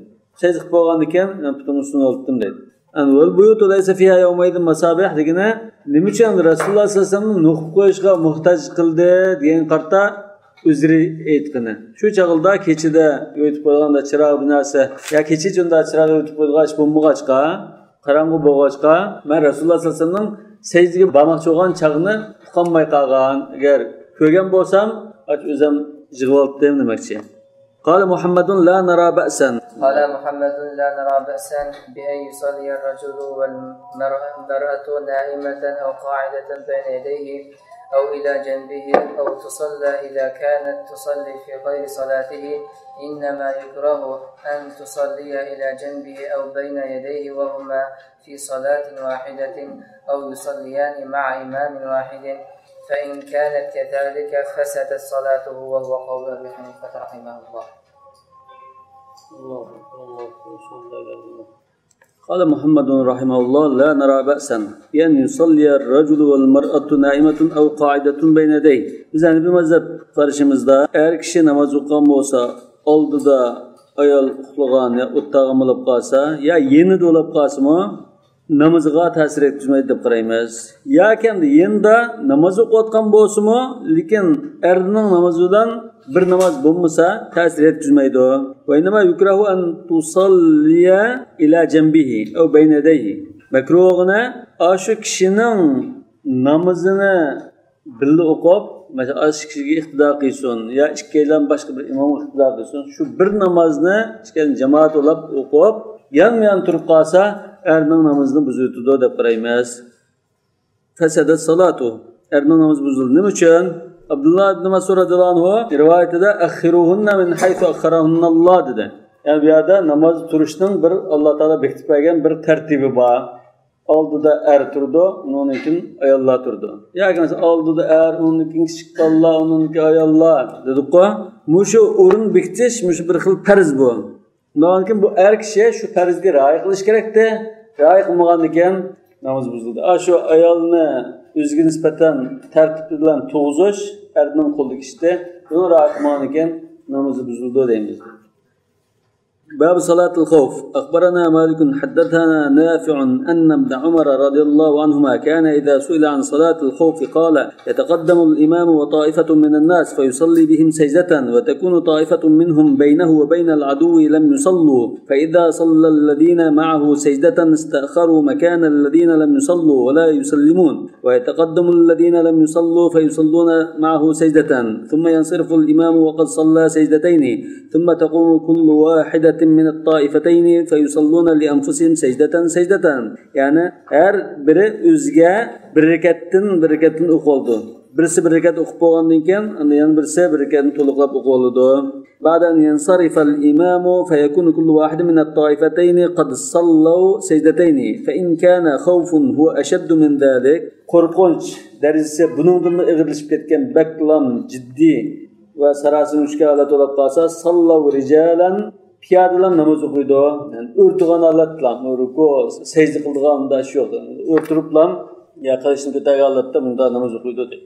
Sajda qilib bo'lgan ekan, putimni ustini oldim deydi. Anval buyut laysa fiha yawmaydin masabih degani nima uchun Rasululloh sallallohu alayhi vasallam no'qib qo'yishga muhtoj qildi degan qarta uzri aytqini. Shu chaqilda kechida o'tib qo'yganda chiroq binasi, ya kecha junda chiroq o'tib qo'ygach bo'lmag'achqa, qarang'u bo'lg'achqa, men Rasululloh sollallohu alayhi vasallamning sajdaga bormoqchi bo'lgan chaqni tuqolmay qolgan. Agar ko'rgan bo'lsam, o'zim yig'ib oldim demoqchi. قال محمد لا نرى بأسا قال محمد لا نرى بأسا بأن يصلي الرجل والمرأة نائمة أو قاعدة بين يديه أو إلى جنبه أو تصلى إذا كانت تصلي في غير صلاته إنما يكره أن تصلي إلى جنبه أو بين يديه وهما في صلاة واحدة أو يصليان مع إمام واحد فإن كانت كذلك فسدت صلاته وهو قول أبي حنيفة رحمه الله. قال محمد رحمه الله لا نرى بأسا بأن يصلي الرجل والمرأة نائمة أو قاعدة بين يديه. Bizning bu mazhab qarashimizda er kishi namoz o'qigan bo'lsa, oldida ayol uxlagan ya o'ttag'im bo'lib qolsa, ya yeni bo'lib qolsa-mu, namozga ta'sir etmaydi deb qaraymiz. Yoki yenda namoz o'qiyotgan bo'lsa-mu, lekin erning namozidan bir namoz bo'lmasa ta'sir etmaydi. Va inma yukrahu an tusalliya ila janbihi aw bayna yadayhi. Makruhuna ashu kishining namozini billi o'qib, mesela ash kishiga iqtido qilsin, ya ikkilan boshqa bir imom iqtido qilsin, shu bir namozni ikkilan jamoat olib o'qib, yan turib qolsa, erning namozini buzutdi deb qaraymiz. Fasadat salatu. Erning namozi buzildi. Nima uchun? Abdullah ibn Mas'ud radhiyallohu anhu rivoyatida akhiruhunna min haythu akharahunalloh dedi. Yani bu yerda namoz turishning bir Alloh taolo bekitib qo'ygan bir tartibi bor. Oldida er turdi, undan keyin ayollar turdi. Yoki oldida er, undan keyin kichik bolalar, undan keyin ayollar dedi-ku. Mushu o'rin bekitish, mushu bir xil farz bu. Undan keyin bu er kishi shu farzga rioya qilish kerakda, rioya qilmagandan keyin namoz buzildi. Shu ayolni o'ziga nisbatan tartib bilan to'g'izish erning qo'lidagi ishda, buni rioya qilmagandan keyin namoz buzildi deymiz. باب صلاة الخوف. أخبرنا مالك حدثنا نافع أن ابن عمر رضي الله عنهما كان إذا سئل عن صلاة الخوف قال يتقدم الإمام وطائفة من الناس فيصلي بهم سجدة وتكون طائفة منهم بينه وبين العدو لم يصلوا فإذا صلى الذين معه سجدة استأخروا مكان الذين لم يصلوا ولا يسلمون ويتقدم الذين لم يصلوا فيصلون معه سجدة ثم ينصرف الإمام وقد صلى سجدتين ثم تقوم كل واحدة من الطائفتين فيصلون لأنفسهم سجدة يعني her biri o'ziga bir rekatdan o'qildi. Birisi bir rekat o'qib bo'lgandan keyin yana birisi bir rekatni to'liqlab o'qildi. Ba'dan yansarifa al-imamu fayakunu kullu wahid min at-ta'ifatayn qad sallaw sajdatayn fa in kana khawfun huwa ashadd min dhalik qo'rqinch darajasi buningdan ig'irlashib ketgan baklam jiddiy va sarasi mushkillar to'lab qolsa sallaw rijalan piyodalar namoz o'qiydi. Yani o'rtigan holatlar, ruku, sajda qilganda shu yo'q. O'rtiriblam, ya qilishni ko'targan holatda bunda namoz o'qiydi deydi.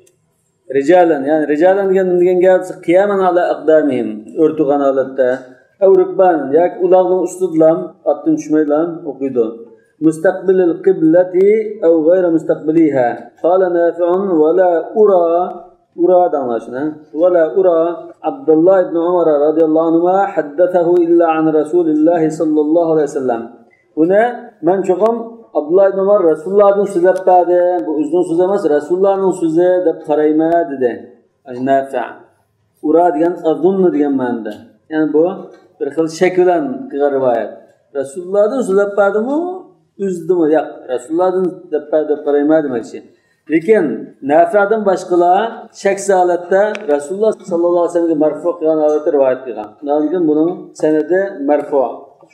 Rijalan, yani rijalan degan gap qiyaman ala aqdamihim, o'rtigan holatda. Rukban, yoki ularning ustidan atdan tushmaylar o'qiydi. Mustaqbilil qiblati aw ghayra mustaqbiliha. Qala Nafi'un wa la ura danlaşına. ولا أرى عبد الله بن عمر رضي الله عنهما حدثه إلا عن رسول الله صلى الله عليه وسلم. Buna ben çoğum Abdullah ibn Umar Resulullah'ın sözü dedi. Bu uzun söz emas, Resulullah'ın sözü de qarayma dedi. Nafi'. Ura degan azunnu degan ma'noda. Yani bu bir xil shaklan qilgan rivoyat. Resulullah'ın sözü dedimi? Üzdimi? Yo'q, Resulullah'ın dedi qarayma demoqchi. Lekin Nafi'dan boshqalar shaksiz holatda Rasululloh sallallohu alayhi vasallamga marfu qilgan holatda rivoyat qilgan. Lekin buning sanadi marfu.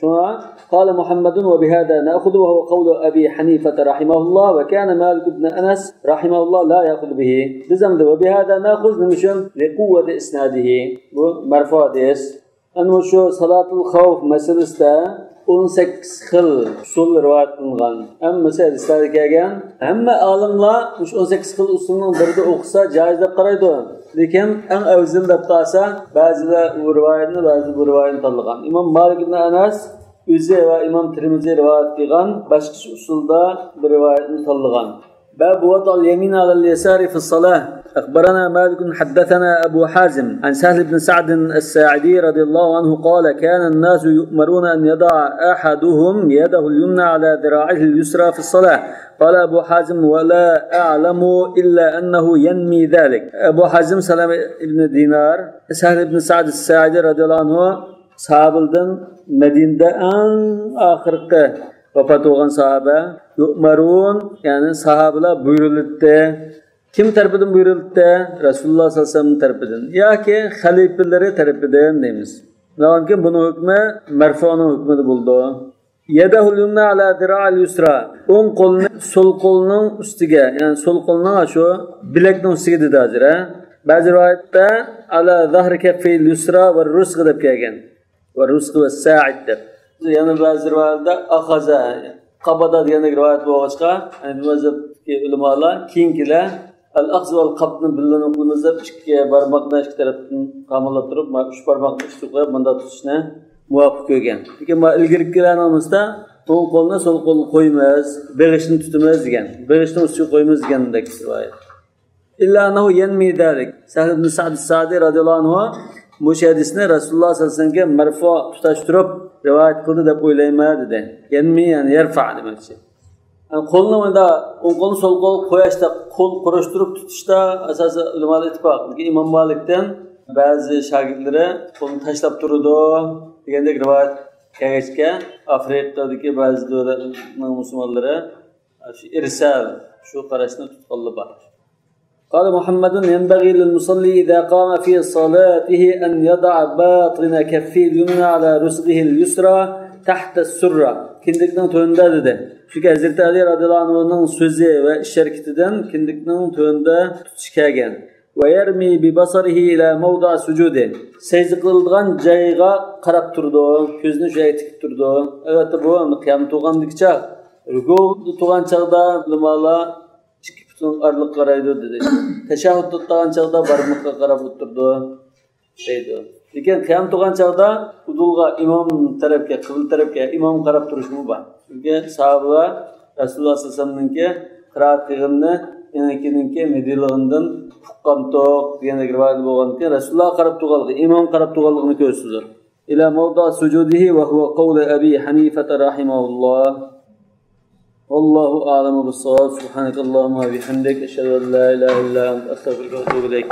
Shuna qala Muhammadun va bihada na'khudhu wa huwa qawlu Abi Hanifa rahimahullah va kana Malik ibn Anas rahimahullah la ya'khudhu bihi. Bizamda va bihada na'khudhu nimishun li quwwati isnadihi. Bu marfu hadis. Ana shu salatul xavf masalasida 18 xil usul rivoyat qilingan. Hammasi hadislarda kelgan. Hamma olimlar shu 18 xil usulning birida o'qisa joiz deb qaraydi. Lekin eng afzal deb qarasa, ba'zilar bu rivoyatni, ba'zi bu rivoyatni tanlagan. Imom Malik ibn Anas o'zi va Imom Tirmiziy rivoyat qilgan boshqa usulda bir rivoyatni tanlagan. Babu wad'al yamin 'ala al-yasari fi as-salah. أخبرنا مالك حدثنا أبو حازم عن سهل بن سعد الساعدي رضي الله عنه قال كان الناس يؤمرون أن يضع أحدهم يده اليمنى على ذراعه اليسرى في الصلاة. قال أبو حازم ولا أعلم إلا أنه ينمي ذلك. أبو حازم سلام بن دينار سهل بن سعد الساعدي رضي الله عنه sahabildan Medin'de en ahirki vefat olan sahabe yu'marun yani sahabeler buyuruldu. Kim tarafından buyuruldu? Resulullah sallallahu aleyhi ve sellem tarafından. Ya ki halifeleri tarafından deymiz. Nağanki bunun hükmü merfu'nun hükmü buldu. Yedahul yumna ala dira'al yusra. On kolunu sol kolunun üstüge yani sol kolunun şu bilekten üstüge dedi hazır. Bazı rivayette ala zahri keffil yusra ve rusq deb kelgan. Ve rusq ve sa'id deb. Yani bazı rivayette ahaza qabada degan rivayet bo'lg'achqa, yani mazhabki ulamolar keyingilar al-akhz val qabni bilan o'qimizda ikki barmoqdan ikki tarafdan qamallab turib, uch barmoqni ustiga qo'yib bunda tutishni muvofiq ko'rgan. Lekin ilgirkilarimizda o'ng qo'lni so'l qo'lni qo'ymaymiz, beg'ishni tutamiz degan. Beg'ishni ustiga qo'yamiz degandek rivoyat. İlla annahu yenmi dalik. Sahl ibn Sa'd as-Sa'di radhiyallohu anhu bu hadisni Rasululloh sallallohu alayhi vasallamga marfu tutashtirib rivoyat qildi deb o'ylayman dedi. Yenmi yani yarfa demakchi. Yani qo'lni unda o'ng qo'lni so'l qo'l qo'yishda, qo'l qurishtirib tutishda asosan ulamolar ittifoq. Imom Malikdan ba'zi shogirdlari qo'lni tashlab turdi degandek rivoyat kelgachga Afrikadagi ba'zi davlatlarning musulmonlari shu irsal shu qarashni tutqanlar bor. قال محمد ينبغي للمصلي إذا قام في صلاته أن يضع باطن كفه اليمنى على رسغه اليسرى تحت السرة. Kindikning to'yinda dedi. Chunki Hazrati Ali radhiyallohu anhuning so'zi va ish harakatidan kindikning to'yinda tutish kelgan. Va yarmi bi basarihi ila mawda' sujudi. Sajda qiladigan joyga qarab turdi, ko'zini shu yerga tikib turdi. Albatta bu qiyam to'g'andikcha, ruku to'g'an chaqda ulamolar arlık qaraydı dedi. Teşahhud tutgan çağda barmoqqa qarab o'tirdi deydi. Lekin qiyam turgan chog'da udulga imom tarafga, qibla tarafga imom qarab turishmi bor. Chunki sahobalar Rasululloh sollallohu alayhi vasallamning qiroat qilganini, yanikininki medilig'idan tuqqan to'q degan rivoyat bo'lganki, Rasululloh qarab turganligi, imom qarab turganligini ko'rsatdi. Ila mawda sujudihi va huwa qawlu Abi Hanifa rahimahulloh. والله أعلم بالصواب. سبحانك اللهم وبحمدك أشهد أن لا إله إلا أنت أستغفرك وأتوب إليك.